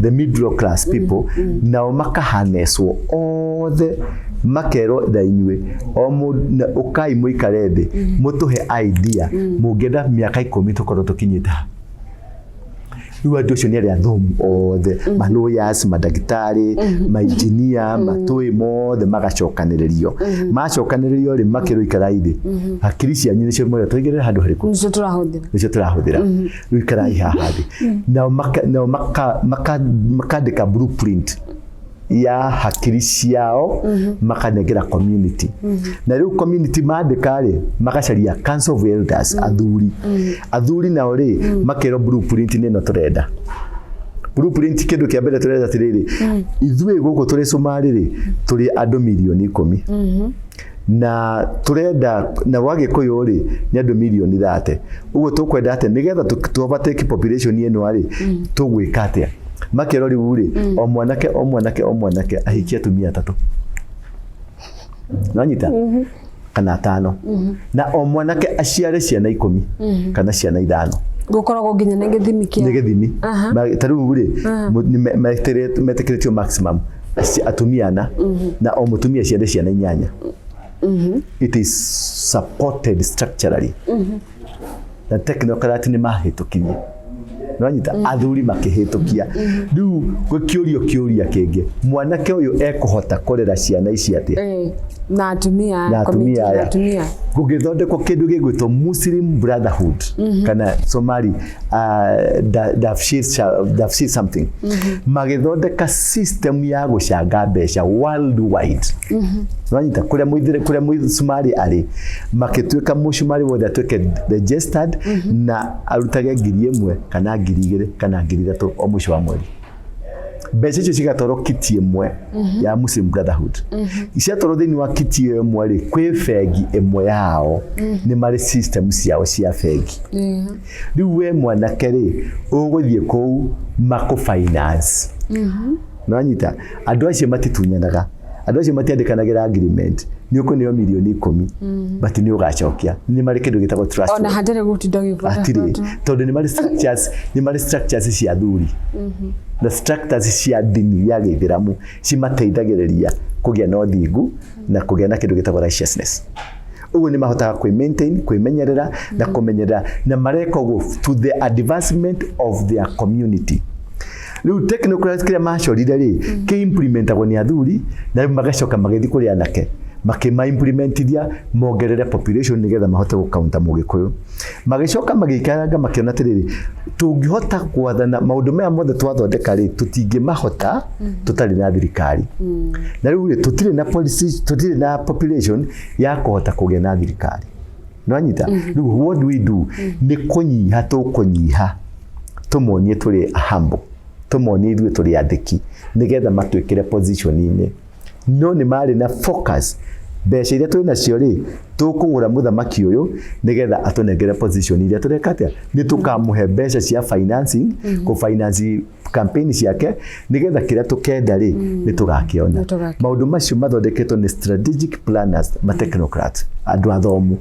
the middle class people, nao makahaneswo othe, makerwo na inyuĩ o mũndũ ũkai mũikare thĩ, mũtũhe idea mũngĩenda mĩaka 10 tũkorwo tũkinyĩte ha. Rĩu andũ acio nĩ arĩa athomu othe, ma lawyers, mandagĩtarĩ, mainjinia, matũĩ mothe, magacokanĩrĩrio. Macokanĩrĩrio rĩ, makerwo ikarai thĩ, hakiri cianyu nĩcio mwera tũigĩrĩre handũ harĩkũ? Nĩcio tũrahũthĩra. Nĩcio tũrahũthĩra. Rĩu ikarai haha thĩ. Nao nao makandĩka blueprint ya hakiri ciao, makanengera community. Na rĩu community mandĩka rĩ, magacaria council of elders, athuri. Athuri nao rĩ, makerwo blueprint nĩ ĩno tũrenda. Blueprint, kĩndũ kĩa mbere tũrenda atĩrĩrĩ, ithuĩ gũkũ tũrĩ Cumarĩ rĩ, tũrĩ andũ mirioni 10, na turenda na gwa Gĩkũyũ rĩ, nĩ andũ mirioni 30. Ũguo tũkwenda atĩa nĩgetha tũ overtake population ĩno rĩ? Tũgwĩka atĩa? Makerwo rĩu rĩ, o mwanake, o mwanake, o mwanake ahikie atumia atatũ, nonyita kana atano, na o mwanake aciare ciana 10 kana ciana 5. Gũkoragwo nginya na gĩthimi kĩa Nĩ gĩthimi. Ta rĩu rĩ, nĩ metĩkĩrĩtio maximum atumia ana, na o mũtumia ciare ciana 8. It is supported structurally na technocrat nĩ mahĩtũkirie. Nĩwanyita? Athuri makĩhĩtũkia. Rĩu gũkĩũrio kĩũria kĩngĩ, mwanake ũyũ ekũhota kũrera ciana ici atĩa? Na atumia Na community atumia na aya. Atumia. Gũgĩthondekwo kĩndũ gĩgwĩtwo Muslim Brotherhood kana Somali Dafshir something. Magĩthondeka system ya gũcanga mbeca worldwide. Nĩwanyita? Kũrĩa kũrĩa mũcumarĩ arĩ, makĩtuĩka mũcumarĩ wothe atuĩke registered na arutage 1000 kana 2000 kana 3000 o mũico wa mweri. Mbeca icio cigatwarwo kitty ĩmwe ya Muslim Brotherhood. Ciatwarwo thĩinĩ wa kitty ĩyo ĩmwe rĩ, kwĩ bengi ĩmwe yao, nĩ marĩ system ciao cia bengi. Rĩu we mwanake rĩ, ũgũthiĩ kũu makũ finance. Nĩwanyita? Andũ acio matitunyanaga, andũ acio matiandĩkanagĩra agreement. Nĩ ũkũneo mirioni 10, but nĩ ũgacokia. Nĩ marĩ kĩndũ gĩtagwo trust. Ona hatarĩ gũtinda ũgĩbuata. Hatirĩ, tondũ nĩ marĩ structures, nĩ marĩ structures cia athuri na structures cia ndini ya gĩithĩramu cimateithagĩrĩria kũgĩa na ũthingu na kũgĩa na kĩndũ gĩtagwo righteousness. Ũguo nĩ mahotaga kwĩ maintain, kwĩmenyerera na kũmenyerera, na mareka ũguo to the advancement of their community. Rĩu technocrats kĩrĩa macorire rĩ, kĩ implementagwo nĩ athuri, na rĩu magacoka magĩthiĩ kũrĩ anake. Makĩma implementithia mongerere population nĩgetha mahote gũkaunta Mũgĩkũyũ. Magĩcoka magĩikaranga, makĩona atĩrĩrĩ, tũngĩhota gwathana maũndũ maya mothe twathondeka rĩ, tũtingĩmahota tũtarĩ na thirikari. Na rĩu rĩ, tũtirĩ na policy, tũtirĩ na population ya kũhota kũgĩa na thirikari. Nĩwanyita? Rĩu what do we do? Nĩ kũnyiha tũkũnyiha, tũmonie tũrĩ humble, tũmonie ithuĩ tũrĩ athĩki, nĩgetha matwĩkĩre position-inĩ. No nĩ marĩ na focus, mbeca iria twĩ nacio rĩ, tũkũgũra mũthamaki ũyũ nĩgetha atũnengere position iria tũreka atĩa. Nĩ tũkamũhe mbeca cia financing, kũ finance campaign ciake, nĩgetha kĩrĩa tũkenda rĩ, nĩ tũgakĩona. Nĩ tũgakĩona. Maũndũ macio mathondeketwo nĩ strategic planners, ma technocrats, andũ athomu.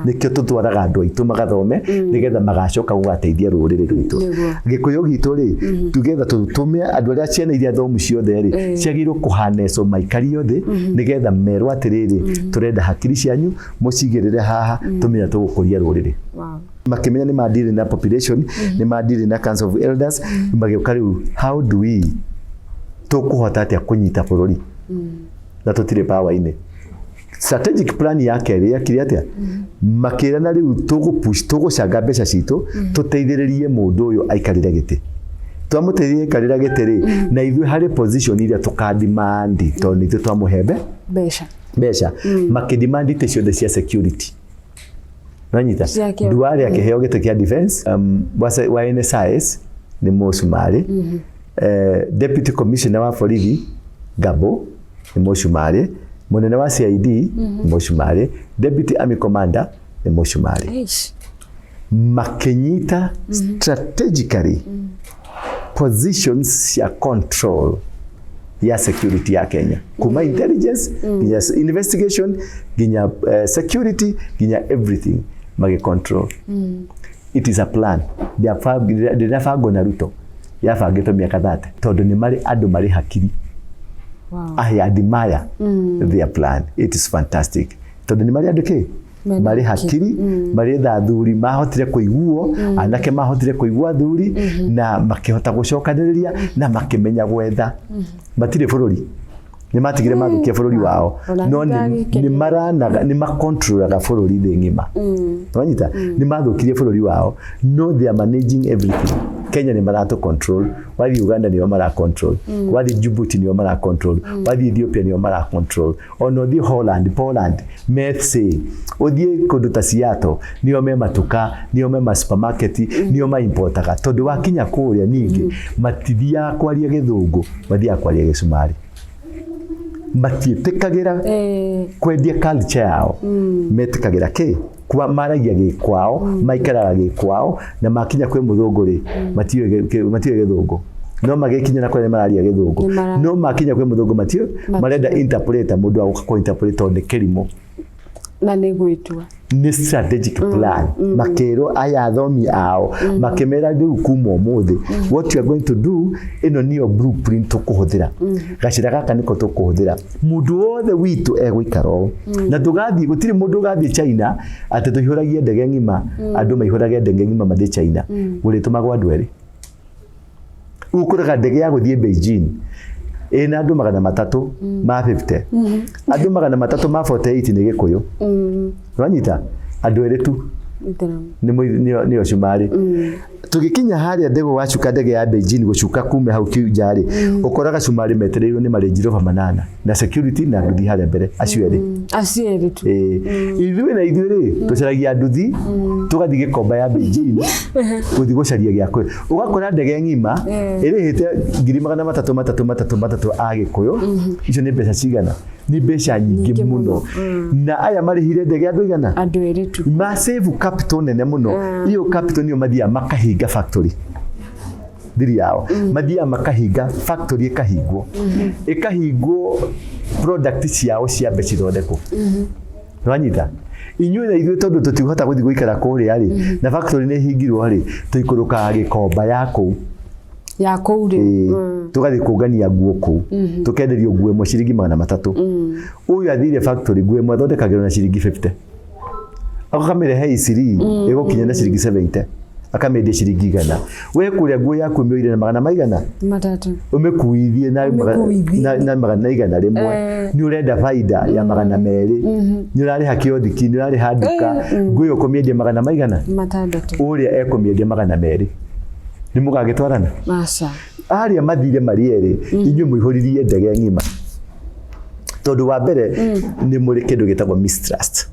Nĩkĩo tũtwaraga andũ aitũ magathome, nĩgetha magacoka gũgateithia rũrĩrĩ rwitũ. Gĩkũyũ gitũ rĩ, tugetha tũtũme andũ arĩa, ciana iria thomu ciothe rĩ, ciagĩrĩirwo kũhanecwo maikario thĩ, nĩgetha merwo atĩrĩrĩ, tũrenda hakiri cianyu mũcigĩrĩre haha, tũmenya tũgũkũria rũrĩrĩ. Makĩmenya nĩ mandiri na population, nĩ mandiri na Council of Elders, magĩũka rĩu, how do we, tũkũhota atĩa kũnyita bũrũri na tũtirĩ power-inĩ? Strategic plan ya kerĩ yakire atĩa? Makĩrana rĩu tũgũpush, tũgũcanga mbeca citũ, tũteithĩrĩrie mũndũ ũyũ aikarĩre gĩtĩ. Twamũteithĩrĩria aikarĩra gĩtĩ rĩ, na ithuĩ harĩ position iria tũkadimandi, tondũ nĩ ithuĩ twamũhe mbeca. Mbeca. Makĩdimandi itĩ ciothe cia security. Nanyita? Ciake. Duale akĩheo gĩtĩ kĩa defense, wa NSIS nĩ Mũcumarĩ, deputy commissioner wa borithi Gabo nĩ Mũcumarĩ, mũnene wa CID nĩ Mũcumarĩ, deputy army commander nĩ Mũcumarĩ. Eish. Makĩnyita strategically positions cia control ya security ya Kenya, kuma intelligence nginya investigation nginya security nginya everything, magi control. It is a plan. Ndĩrabangwo na Ruto, yabangĩtwo mĩaka 30, tondũ nĩ marĩ andũ marĩ hakiri. I admire their plan. It is fantastic, tondũ nĩ marĩ andũ kĩ Mena marĩ hakiri. Hakiri marĩ tha athuri mahotire kũiguo, anake mahotire kũigua athuri na makĩhota gũcokanĩrĩria na makĩmenya gwetha. Matirĩ bũrũri, nĩ matigire mathũkia bũrũri wao. Ona No nĩ nĩndagĩkenio. nĩ maranaga, nĩ makontrolaga bũrũri thĩ ng'ima. Wanyita? Nĩ mathũkirie bũrũri wao, no they are managing everything. Kenya nĩ maratũ control, wathiĩ Uganda nĩo mara control, wathiĩ Djibouti nĩo mara control, wathiĩ Ethiopia nĩo mara control, ona ũthiĩ Holland, Poland metse, ũthiĩ kũndũ ta Seattle, nĩo me matuka, nĩo me ma supermarket, nĩo ma importaga, tondũ wakinya kũrĩa ningĩ matithiaga kwaria Gĩthũngũ, mathiaga kwaria Gĩcumarĩ, matiĩtĩkagĩra kwendia culture yao. Metĩkagĩra kĩ kwa maragia gĩkwao, maikaraga gĩkwao, na makinya kwĩ mũthũngũ rĩ, matiũĩ Gĩthũngũ, no magĩkinya na kũrĩa nĩ mararia Gĩthũngũ. No makinya kwĩ mũthũngũ matiũĩ, marenda interpreter, mũndũ wa gũka kũ interpret, tondũ nĩ kĩrimũ. Na nĩ gwĩtua. Nĩ strategic plan. Makĩrwo aya athomi ao, makĩmera rĩu kuma ũmũthĩ, what you are going to do, ĩno nĩyo blueprint tũkũhũthĩra, gacĩra gaka nĩko tũkũhũthĩra, mũndũ wothe witũ egũikara ũũ na tũgathiĩ, gũtirĩ mũndũ ũgathiĩ China atĩ tũihũragie ndege ng'ima, andũ maihũrage ndege ng'ima mathiĩ China, gũrĩtũmagwo andũ erĩ. Ũkoraga ndege ya gũthiĩ Beijing ĩna andũ 350, andũ 348 nĩ Gĩkũyũ. Wanyita? Andũ erĩ tu. Ithĩramu. Nĩ nĩo cumarĩ. Tũgĩkinya harĩa ndege, wacuka ndege ya Beijing gũcuka kume hau kiunja rĩ, ũkoraga cumarĩ metereirwo nĩ ma Range Rover manana na security na nduthi harĩa mbere, acio erĩ. Acio erĩ tu. Ĩĩ. Ithuĩ na ithuĩ rĩ, tũcaragia nduthi, tũgathiĩ Gĩkomba ya Beijing gũthiĩ gũcaria gĩa kũrĩa. Ũgakora ndege ng'ima ĩrĩhĩte ngiri magana matatũ matatũ matatũ matatũ a Gĩkũyũ. Icio nĩ mbeca cigana? Nĩ mbeca nyingĩ Nyingĩ mũno. Na aya marĩhire ndege andũ igana? Andũ erĩ tu. Ma save capital nene mũno. Iyo capital niyo mathiaga makahinga factory thiri yao, mathiaga makahinga factory, ĩkahingwo, ĩkahingwo, product ciao ciambe cithondekwo. Nwanyita? Inyuĩ na ithuĩ, tondũ tũtingĩhota gũthiĩ gũikara kũrĩa rĩ, na factory nĩ ĩhingirwo rĩ, tũikũrũkaga Gĩkomba ya kũu. Ya kũu rĩ. Ĩĩ, tũgathiĩ kũngania nguo kũu, tũkenderio nguo ĩmwe ciringi 300. Ũyũ athire factory, nguo ĩmwe athondekagĩrwo na ciringi 50, akamĩrehe Isiri ĩgũkinya na ciringi 70. Akamĩendia ciringi 100. We kũrĩa nguo yaku ũmĩoire na magana maigana? 300. Ũmĩkuithie na Ũmĩkuithie. na 100. Nĩ ũrenda baida ya 200. Nĩ ũrarĩha kĩothiki, nĩ ũrarĩha nduka. Nguo ĩyo ũkũmĩendia magana maigana? 600. Ũrĩa ekũmĩendia 200. Nĩ mũgagĩtwarana? Aca. Arĩa mathire marĩ erĩ, inyuĩ mũihũririe ndege ng'ima, tondũ wa mbere nĩ mũrĩ kĩndũ gĩtagwo mistrust,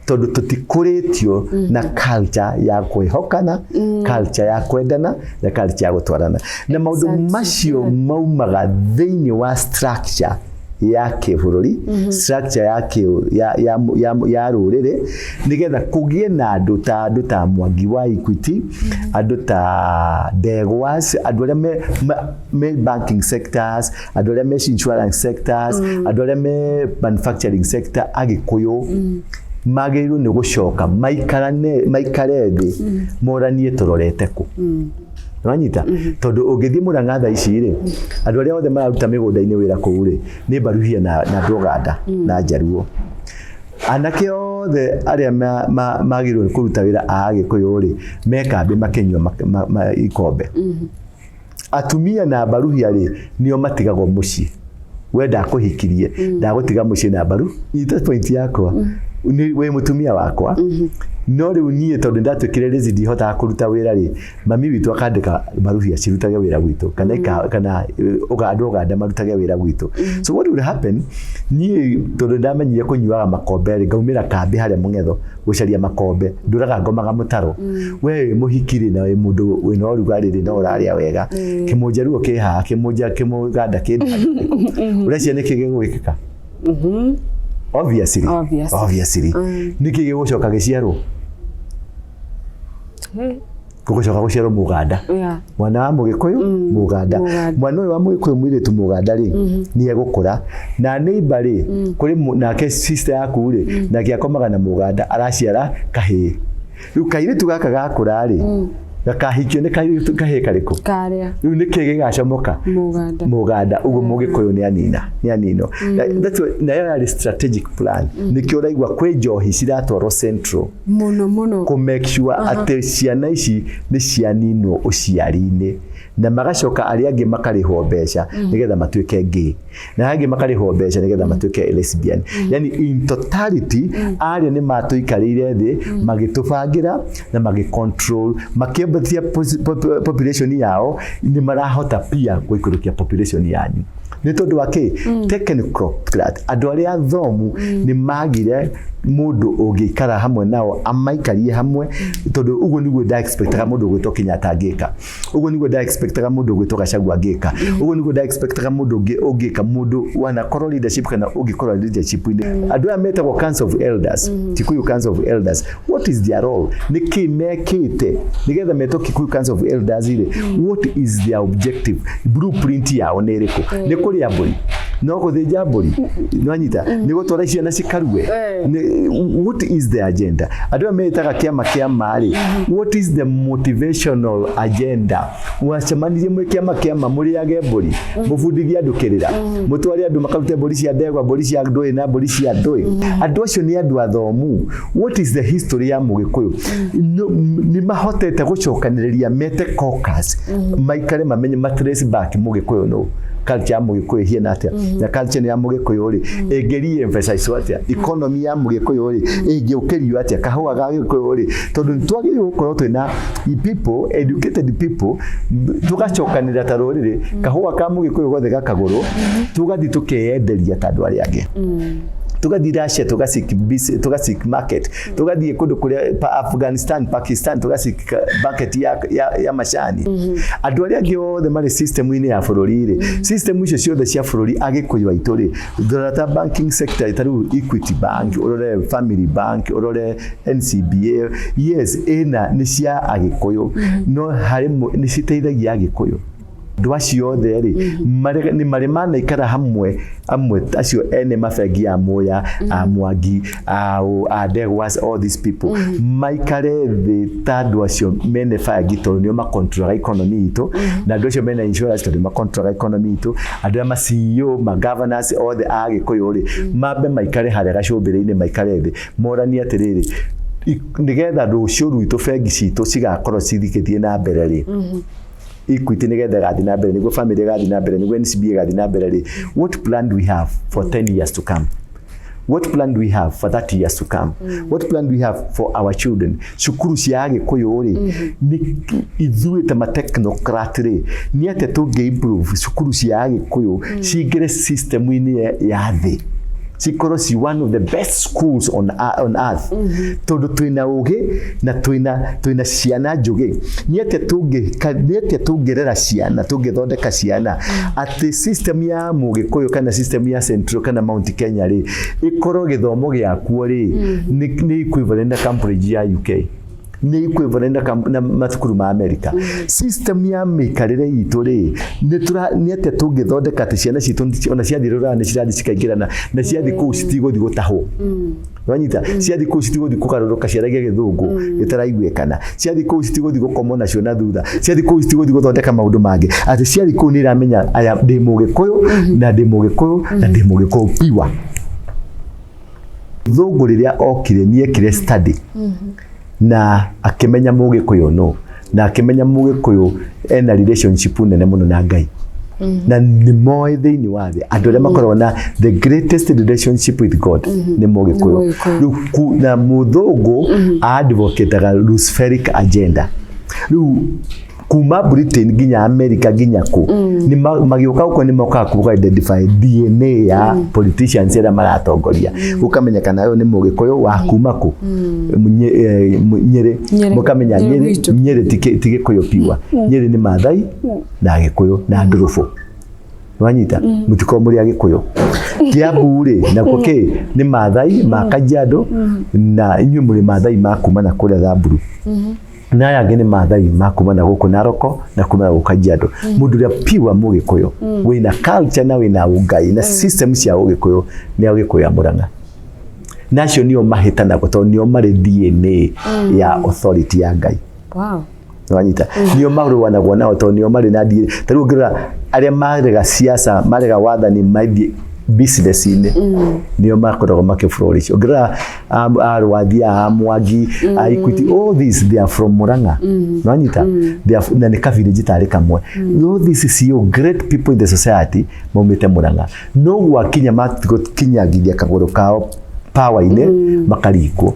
tondũ tũtikũrĩtio na culture ya kwĩhokana, culture ya kwendana na culture ya gũtwarana na maũndũ macio maumaga thĩinĩ wa structure ya kĩbũrũri, structure ya kĩ ya ya ya, ya rũrĩrĩ, nĩgetha kũgĩe na andũ ta Mwangi wa Equity, andũ ta Ndegwas, andũ arĩa me banking sectors, andũ arĩa me insurance sectors, andũ arĩa me manufacturing sector. Agĩkũyũ magĩrĩirwo nĩ gũcoka maikarane, maikare thĩ, moranie tũrorete kũ. Wanyita? Tondũ ũngĩthiĩ Mũrang'a thaa ici rĩ, andũ arĩa othe mararuta mĩgũnda-inĩ wĩra kũu rĩ, nĩ Mbaruhia na andũ Ũganda na Njaruo. Anake othe arĩa magĩrĩirwo nĩ kũruta wĩra a Agĩkũyũ rĩ, me kambĩ makĩnyua ikombe. Atumia na Mbaruhia rĩ, nĩo matigagwo mũciĩ. We ndakũhikirie, ndagũtiga mũciĩ na mbaru. Nyita point yakwa. Nĩ wĩ mũtumia wakwa, no rĩu niĩ tondũ ndatuĩkire lazy, ndihotaga kũruta wĩra rĩ, mami witũ akandĩka Mbaruhia cirutage wĩra gwitũ kana andũ Ũganda marutage wĩra gwitũ. So what will happen, niĩ tondũ ndamenyire kũnyuaga makombe rĩ, ngaumĩra kambĩ harĩa mũng'etho gũcaria makombe, ndũraga ngomaga mũtaro. We wĩ mũhiki rĩ, na wĩ mũndũ wĩna ũrugarĩ rĩ, no ũrarĩa wega, kĩmũnjaruo kĩ haha, kĩmũnja kĩmũganda kĩ ũreciria nĩkĩ gĩgwĩkĩka? Obviously. Obviously. Obviously, nĩkĩ gĩgũcoka gĩciarwo? Gũgũcoka gũciarwo Mũganda. Mwana wa Mũgĩkũyũ Mũganda. Mũganda. Mwana ũyũ wa Mũgĩkũyũ mũirĩtu Mũganda rĩ, nĩ egũkũra na neighbor rĩ, kũrĩ nake sister yaku rĩ, nake akomaga na Mũganda, araciara kahĩĩ. Rĩu kairĩtu gaka gakũra rĩ, gakahikio nĩ kairĩtu kahĩĩ karĩkũ? Karĩa. Rĩu nĩkĩ gĩgacomoka? Mũganda. Mũganda. Ũguo Mũgĩkũyũ nĩ anina, nĩ anino. That's why nayo yarĩ strategic plan. Nĩkĩo ũraigua kwĩ njohi ciratwarwo Central Mũno mũno. Kũ make sure atĩ ciana ici nĩ cianinwo ũciari-inĩ, na magacoka arĩa angĩ makarĩhwo mbeca nĩgetha matuĩke gay, na arĩa angĩ makarĩhwo mbeca nĩgetha matuĩke lesbian. Yani in totality, arĩa nĩ matũikarĩire thĩ, magĩtũbangĩra na magĩcontrol, makĩambatia population yao. Nĩ marahota pia gũikũrũkia population yanyu. Nĩ tondũ wa kĩ? Technocrat, andũ arĩa athomu, nĩ magire mũndũ ũngĩikara hamwe nao, amaikarie hamwe, tondũ ũguo nĩguo nda expectaga mũndũ ũgwĩtwo Kenyatta angĩka, ũguo nĩguo nda expectaga mũndũ ũgwĩtwo Gachagua angĩka, ũguo nĩguo nda expectaga mũndũ ũngĩ ũngĩka, mũndũ wanakorwo leadership kana ũngĩkorwo leadership-inĩ. Andũ aya metagwo Council of Elders, Kikuyu Council of Elders, what is their role? Nĩ kĩ mekĩte nĩgetha metwo Kikuyu Council of Elders rĩ? What is their objective? Blueprint yao nĩ ĩrĩkũ? Nĩ kũrĩa mbũri, no gũthĩnja mbũri, nwanyita, nĩ gũtwara ciana cikarue? What is the agenda? Andũ aya metaga kĩama kĩa ma rĩ, what is the motivational agenda? Mwacemanirie mwĩ kĩama kĩa ma mũrĩage mbũri, mũbundithie andũ kĩrĩra, mũtware andũ makarute mbũri cia ndegwa, mbũri cia ndũĩ na mbũri cia ndũĩ. Andũ acio nĩ andũ athomu. What is the history ya Mũgĩkũyũ? Nĩ mahotete gũcokanĩrĩria mete caucus, maikare mamenye, matrace back Mũgĩkũyũ no culture ya Mũgĩkũyũ ĩhiana atĩa, na culture ya Mũgĩkũyũ rĩ, ĩngĩ emphasize atĩa, economy ya Mũgĩkũyũ rĩ, ĩngĩũkĩrio atĩa, kahũa ga Gĩkũyũ rĩ, tondũ nĩ twagĩrĩirwo gũkorwo twĩna people, educated people, tũgacokanĩrĩra ta rũrĩrĩ, kahũa ka Mũgĩkũyũ gothe gakagũrwo, tũgathiĩ tũkeyenderia ta andũ arĩa angĩ, tugathiĩ Russia, tugaseek market, tugathiĩ kũndũ kũrĩa Afghanistan, Pakistan, tugaseek market ya macani. Andũ arĩa angĩ othe marĩ system-inĩ ya bũrũri rĩ, system icio ciothe cia bũrũri, Agĩkũyũ aitũ rĩ, rora ta banking sector, ta rĩu Equity Bank, ũrore Family Bank, ũrore NCBA, yes, ĩna nĩ cia Agĩkũyũ, no harĩ nĩ citeithagia Agĩkũyũ? Andũ acio othe rĩ, nĩ marĩ manaikara hamwe amwe, acio ene mabengi ya Muya, a Mwangi, a Ndegwas, all these people, maikare thĩ ta andũ acio mene bengi, tondũ nĩo macontrolaga economy itũ, na andũ acio mena insurance, tondũ nĩo macontrolaga economy itũ, andũ arĩa ma CEO, ma governors othe a Gĩkũyũ rĩ, mambe maikare harĩa gacũmbĩrĩ-inĩ, maikare thĩ, moranie atĩrĩrĩ, Nĩgetha rũciũ rwitũ bengi citũ cigakorwo cithikĩtie na mbere rĩ, Equity nĩgetha ĩgathiĩ na mbere, nĩguo family ĩgathiĩ na mbere, nĩguo NCB ĩgathiĩ na mbere rĩ, what plan do we have for 10 years to come? What plan do we have for 30 years to come? What plan do we have for our children? Cukuru cia Agĩkũyũ rĩ, nĩ ithuĩ ta matechnocrat rĩ, nĩ atĩa tũngĩ improve cukuru cia Agĩkũyũ cingĩre system-inĩ ya thĩ, cikorwo ci one of the best schools on earth, tondũ twĩna ũgĩ na twĩna ciana njũgĩ? Nĩ atĩa tũngĩrera ciana, tũngĩthondeka ciana atĩ system ya Mũgĩkũyũ kana system ya Central kana Mount Kenya rĩ, ĩkorwo gĩthomo gĩakuo rĩ nĩ equivalent na Cambridge ya UK, nĩ equivalent na mathukuru ma America? System ya mĩikarĩre itũ rĩ, nĩ atĩa tũngĩthondeka atĩ ciana citũ ona ciathiĩ rũraya nĩ cirathiĩ cikaingĩrana, na ciathiĩ kũu citigũthiĩ gũtahwo? Wanyita, ciathiĩ kũu citigũthiĩ kũgarũrũka ciaragia Gĩthũngũ gĩtaraiguĩkana, ciathiĩ kũu citigũthiĩ gũkomwo nacio na thutha, ciathiĩ kũu citigũthiĩ gũthondeka maũndũ mangĩ, atĩ ciathiĩ kũu nĩ iramenya aya ndĩ Mũgĩkũyũ na ndĩ Mũgĩkũyũ na ndĩ Mũgĩkũyũ piwa. Thũngũ rĩrĩa okire nĩ ekire study na akĩmenya Mũgĩkũyũ no na akĩmenya Mũgĩkũyũ ena relationship nene mũno na Ngai, na nĩ moĩ thĩinĩ wa thĩ andũ arĩa makoragwo na the greatest relationship with God nĩ Mũgĩkũyũ. Mũgĩkũyũ. Rĩu na mũthũngũ advocataga Luciferic agenda. Rĩu kuma Britain nginya America nginya kũ nĩ magĩũka gũkũ nĩ mokaga kuga identify DNA ya politicians arĩa maratongoria, gũkamenyekana ũyũ nĩ Mũgĩkũyũ wa kuma kũ. Nyĩrĩ. Nyĩrĩ. Mũkamenya Nyĩrĩ Nyĩrĩ. gwitũ. Nyĩrĩ ti Gĩkũyũ piwa. Nyĩrĩ nĩ Mathai na Gĩkũyũ na Ndũrũbũ. Wanyita, mũtikorwo mũrĩ Agĩkũyũ. Kiambu rĩ, nakuo kĩ nĩ Mathai ma Kajiado, na inyuĩ mũrĩ Mathai ma kuma na kũrĩa Thamburu, na aya angĩ nĩ Mathai ma kuma na gũkũ Naroko na kuma na gũkũ Kajiado. Mũndũ ũrĩa piwa Mũgĩkũyũ wĩna culture na wĩna ũngai na system cia Ũgĩkũyũ nĩ Agĩkũyũ a Mũrang'a, na acio nĩo mahĩtanagwo tondũ nĩo marĩ DNA ya authority ya Ngai. Wanyita, nĩo marũanagwo nao tondũ nĩo marĩ na DNA. Ta rĩu ũngĩrora arĩa marega siasa, marega wathani, mathiĩ business-inĩ, nĩo makoragwo makĩ flourish. Ũngĩrora arwathi a Mwangi a Equity, all these, they are from Murang'a. Wanyita, they are, na nĩ kabirĩnji tarĩ kamwe. All these CEO, great people in the society, maumĩte Murang'a, no gwakinya matigũkinyangiria kagũrũ kao power-inĩ, makaringwo.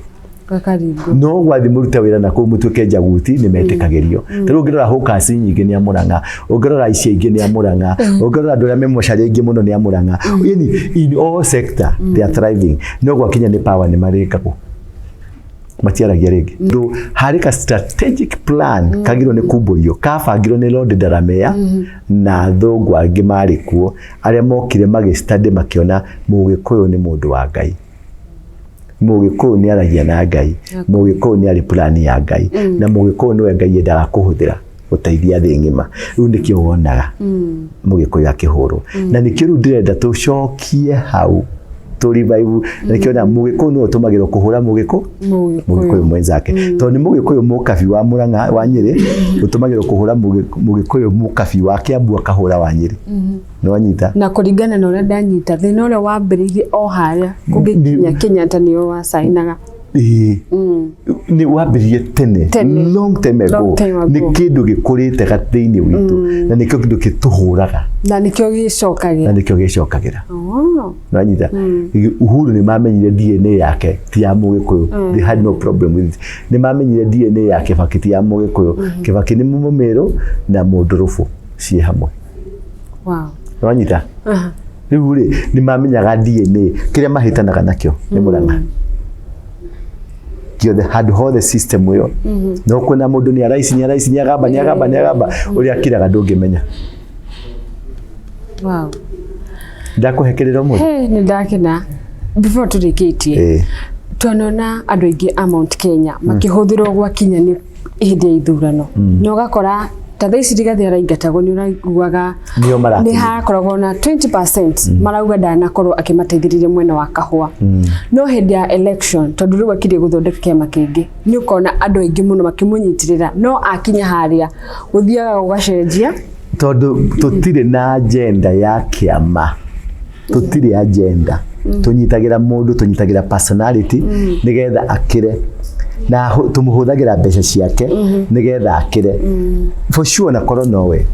Gakaringwo. No gwathi mũrute wĩra na kũu mũtuĩke njaguti, nĩ metĩkagĩrio. Ta rĩu ũngĩrora hawkers nyingĩ nĩ a Mũrang'a, ũngĩrora ici aingĩ nĩ a Mũrang'a, ũngĩrora andũ arĩa me mocarĩ aingĩ mũno nĩ a Mũrang'a. Yani in all sector they are thriving, no gwakinya nĩ power nĩ marĩkagwo, matiaragia rĩngĩ. Ndũ harĩ ka strategic plan kagirwo nĩ kumbũrio, kabangirwo nĩ Lord Delamere na thũngũ angĩ marĩ kuo, arĩa mokire magĩ study, makĩona Mũgĩkũyũ nĩ mũndũ wa Ngai, Mũgĩkũyũ nĩ aragia na Ngai, Mũgĩkũyũ nĩ arĩ plan ya Ngai, na Mũgĩkũyũ nĩwe Ngai endaga kũhũthĩra gũteithia thĩ ng'ima. Rĩu nĩkĩo wonaga Mũgĩkũyũ akĩhũrwo, na nĩkĩo rĩu ndĩrenda tũcokie hau tũ revive, na nĩkĩo na Mũgĩkũyũ nĩwe ũtũmagĩrwo kũhũra Mũgĩkũyũ. Mũgĩkũyũ. Mũgĩkũyũ mwenzake, tondũ nĩ Mũgĩkũyũ mũkabi wa Mũrang'a wa Nyĩrĩ ũtũmagĩrwo kũhũra Mũgĩkũyũ mũkabi wa Kĩambu akahũra wa Nyĩrĩ. Nĩwanyita? Na kũringana na ũrĩa ndanyita, thĩna ũrĩa wambĩrĩirie o harĩa kũngĩkinya Kenyatta nĩo wacainaga. Ĩĩ, nĩ wambĩrĩrie tene. Tene. Long time ago. Long time ago. Nĩ kĩndũ gĩkũrĩte thĩinĩ witũ, na nĩkĩo kĩndũ gĩtũhũraga. Na nĩkĩo Na gĩcokagĩra. Nĩkĩo gĩcokagĩra. Oh. Nĩwanyita, Uhuru nĩ mamenyire DNA yake ti ya Mũgĩkũyũ. They had no problem with it. Nĩ mamenyire DNA ya Kibaki ti ya Mũgĩkũyũ. Kibaki nĩ Mũmĩrũ na Mũndũrũbũ ciĩ hamwe. Nĩwanyita? Aha. Rĩu rĩ, nĩ mamenyaga DNA. Kĩrĩa mahĩtanaga nakĩo nĩ Mũrang'a gĩothe, handũ hothe system ĩyo. No kwĩna mũndũ nĩ araici, nĩ araici, nĩ agamba, nĩ agamba, nĩ agamba, ũrĩa akiraga ndũngĩmenya. Ndakũhe kĩrĩro mũthĩ. Hey, nĩ ndakena. Before tũrĩkĩtie, twanona andũ aingĩ a Mount Kenya makĩhũthĩrwo gwakinya nĩ hĩndĩ ya ithurano, na ũgakora ta thaa ici Rigathĩ araingatagwo, nĩ ũraiguaga Nĩo maratũmĩra. Nĩ hakoragwo na 20% marauga ndanakorwo akĩmateithĩrĩria mwena wa kahũa, no hĩndĩ ya election, tondũ rĩu akirie gũthondeka kĩama kĩngĩ, nĩ ũkona andũ aingĩ mũno makĩmũnyitĩrĩra, no akinya harĩa gũthiaga gũgacenjia. Tondũ tũtirĩ na agenda ya kĩama. Tũtirĩ agenda. Tũnyitagĩra mũndũ, tũnyitagĩra personality nĩgetha akĩre, na tũmũhũthagĩra mbeca ciake nĩgetha akĩre. For sure, na korwo nowe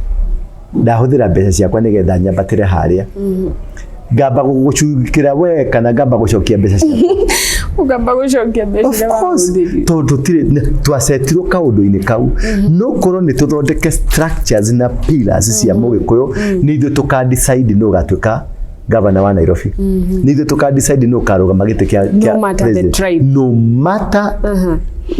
ndahũthĩra mbeca ciakwa nĩgetha nyambatĩre harĩa, ngamba gũgũcukĩra we kana ngamba gũcokia mbeca ciakwa? Ũkamba gũcokia mbeca Of iria course. wahũthĩrire. Tondũ tũtirĩ twacetirwo kaũndũ-inĩ kau, no korwo nĩ tũthondeke structures na pillars cia Mũgĩkũyũ, nĩ ithuĩ tũka decide nũ ũgatuĩka gavana wa Nairobi, nĩ ithuĩ tũka decide nũ ũkarũgama gĩtĩ kĩa No matter the president. tribe. No matter,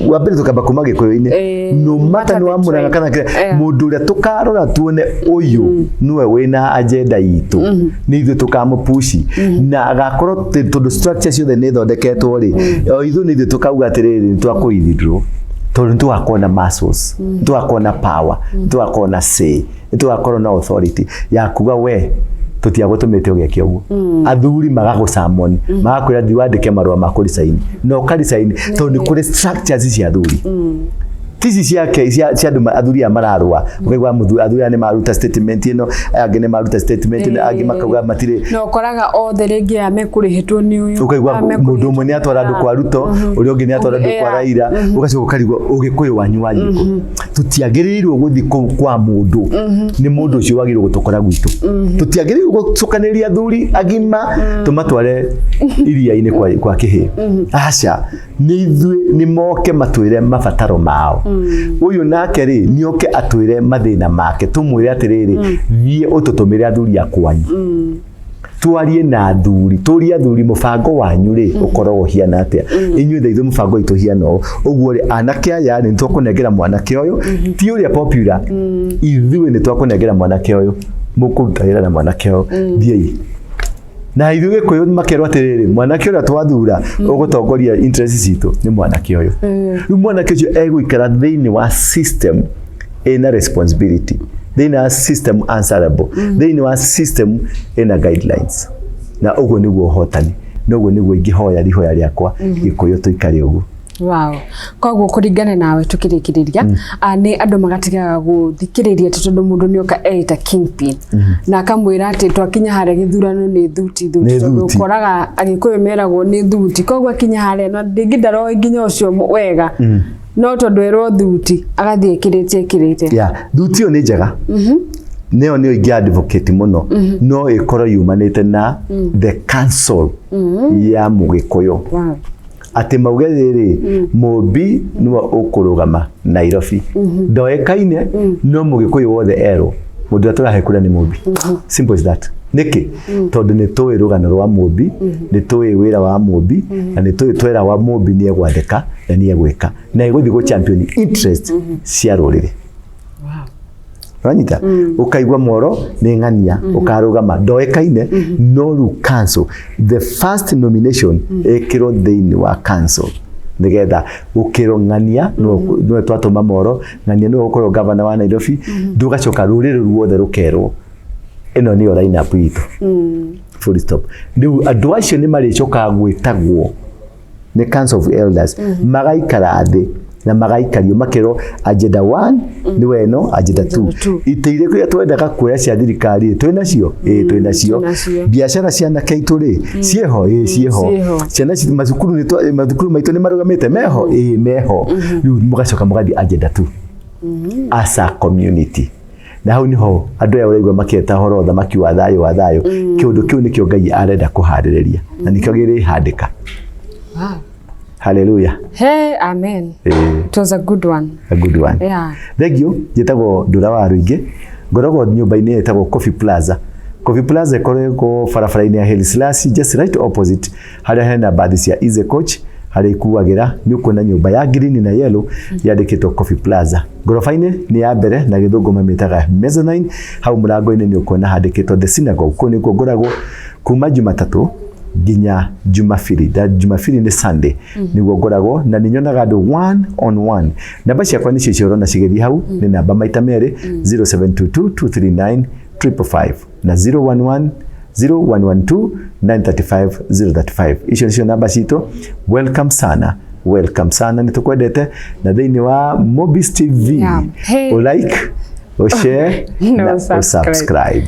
wa mbere tũkamba kuma Gĩkũyũ-inĩ. No matter matter nĩ wa the Mũrang'a tribe. kana kĩrĩa, mũndũ ũrĩa tũkarora tuone ũyũ nĩwe wĩna agenda itũ, nĩ ithuĩ tũkamũpushi, na agakorwo tondũ structure ciothe nĩ thondeketwo rĩ, o ithuĩ nĩ ithuĩ tũkauga atĩrĩrĩ, nĩ twakũithirwo, tondũ nĩ tũgakorwo na muscles, nĩ tũgakorwo na power, nĩ tũgakorwo na say, nĩ tũgakorwo na authority ya kuga we tũtiagũtũmĩte ũgeke ũguo. Athuri magagũcamoni, magakwĩra thiĩ wandĩke marũa ma kũricaini, na ũkaricaini, tondũ nĩ kũrĩ structures cia athuri, tici ciake cia andũ athuri aya mararũa. Ũkaigua athuri aya nĩ maruta statement ĩno, aya angĩ nĩ maruta statement ĩno, angĩ makauga matirĩ. Na ũkoraga othe rĩngĩ aya mekũrĩhĩtwo nĩ ũyũ, Ũkaigua aya mũndũ ũmwe nĩ atwara andũ kwa Ruto, ũrĩa ũngĩ nĩ atwara andũ kwa Raila, ũgacoka ũkarigwo Ũgĩkũyũ wanyu wathiĩ kũ. Tũtiagĩrĩirwo gũthiĩ kũu kwa mũndũ, nĩ mũndũ ũcio wagĩrĩirwo gũtũkora gwitũ. Tũtiagĩrĩirwo gũcokanĩrĩria athuri agima tũmatware iria-inĩ kwa kĩhĩ. Aca, nĩ ithuĩ, nĩ moke matwĩre mabataro mao. Ũyũ nake rĩ, nĩ oke atwĩre mathĩna make, tũmwĩre atĩrĩrĩ, thiĩ ũtũtũmĩre athuri a kwanyu, twarie na athuri, tũrie athuri, mũbango wanyu rĩ, ũkoragwo ũhiana atĩa? Inyuĩ tha ithuĩ mũbango witũ ũhiana ũũ. Ũguo rĩ, anake aya rĩ, nĩ twakũnengera mwanake ũyũ, ti ũrĩa popular. Ithuĩ nĩ twakũnengera mwanake ũyũ, mũkũruta wĩra na mwanake ũyũ, thiĩi na ithuĩ Gĩkũyũ. Makerwo atĩrĩrĩ, mwanake ũrĩa twathura ũgũtongoria interest citũ nĩ mwanake ũyũ. Rĩu mwanake ũcio egũikara thĩinĩ wa system ĩna responsibility, thĩinĩ wa system answerable, thĩinĩ wa system ĩna guidelines, na ũguo nĩguo ũhotani, na ũguo nĩguo ingĩhoya rihoya rĩakwa, Gĩkũyũ tũikare ũguo. Wow. Koguo kũringana nawe, tukĩrĩkĩrĩria, nĩ andũ magatigaga gũthikĩrĩria atĩ tondũ mũndũ nĩ oka eĩta kingpin na akamwĩra atĩ twakinya harĩa gĩthurano nĩ thuti thuti. Nĩ Tondũ thuti. ũkoraga Agĩkũyũ meragwo nĩ thuti, koguo akinya harĩa na rĩngĩ ndaroĩ nginya ũcio wega, no tondũ erwo thuti agathiĩ ĩkĩrĩte ĩkĩrĩte. Yeah, thuti ĩyo nĩ njega, nĩyo nĩyo ingĩ advocate mũno, no ĩkorwo yumanĩte na the council ya Mũgĩkũyũ, atĩ mauge rĩrĩ, Mũmbi nĩwe ũkũrũgama Nairobi, ndoĩkaine, no Mũgĩkũyũ wothe erwo mũndũ ũrĩa tũrahe kura nĩ Mũmbi. Simple as that. Nĩkĩ? Tondũ nĩ tũĩ rũgano rwa Mũmbi, nĩ tũĩ wĩra wa Mũmbi, na nĩ tũĩ twera wa Mũmbi nĩ egwathĩka na nĩ egwĩka na egũthiĩ gũ champion interest cia rũrĩrĩ. Ũranyita? Ũkaigua Moro nĩ ng'ania ũkarũgama, ndoĩkaine, no rĩu council, the first nomination ĩkĩrwo thĩinĩ wa council nĩgetha gũkĩrwo ng'ania nĩwe twatũma Moro, ng'ania nĩwe ũgũkorwo gavana wa Nairobi. Ndũgacoka rũrĩrĩ ruothe rũkerwo ĩno nĩyo line up itũ, full stop. Rĩu andũ acio nĩ marĩcokaga gwĩtagwo nĩ Council of Elders, magaikara thĩ na magaikario makerwo agenda 1 nĩ ĩno, agenda 2. Two. Itĩ irĩkũ iria twendaga kuoya cia thirikari twĩ nacio? Ĩĩ, twĩ nacio. Twĩ nacio. Biacara cia anake aitũ rĩ, ciĩho? Ĩĩ, ciĩho. Ciĩho. Ciana citũ macukuru mathukuru maitũ nĩ marũgamĩte? Meho? Ĩĩ, meho. Rĩu mũgacoka mũgathiĩ agenda 2 as a community, na hau niho andũ aya ũraigua makĩeta ũhoro wa ũthamaki wa thayũ, wa thayũ. Kĩũndũ kĩu nĩkĩo Ngai arenda kũharĩrĩria na nĩkĩo gĩrĩhandĩka. Haleluya. Hey, amen. It was a good one. A good one. Thank you. Njĩtagwo Ndura wa Rũingĩ, ngoragwo nyũmba-inĩ ĩtagwo Coffee Plaza. Coffee Plaza ĩkoragwo barabara-inĩ ya Haile Selassie, just right opposite harĩa hena bathi cia Easy Coach, harĩa ikuagĩra. Nĩ ũkuona nyũmba ya green na yellow yandĩkĩtwo Coffee Plaza. Ngoroba-inĩ nĩ ya mbere, na gĩthũngũ mamĩtaga mezzanine. Hau mũrango-inĩ nĩ ũkuona handĩkĩtwo The Synagogue. Kũu nĩkuo ngoragwo kuma Jumatatũ nginya Jumapili, na Jumapili nĩ Sunday, nĩguo ngoragwo na nĩ nyonaga andũ one on one. Namba ciakwa nĩcio icio ũrona cigĩthiĩ hau, nĩ namba maita merĩ, 0722 239 555 na 011 0112 935 035. Icio nĩcio namba citũ. Welcome sana, welcome sana, nĩ tũkwendete. Na thĩinĩ wa Mobis TV, Hey. Ũ like, ũ share Na na ũ subscribe. ũ subscribe.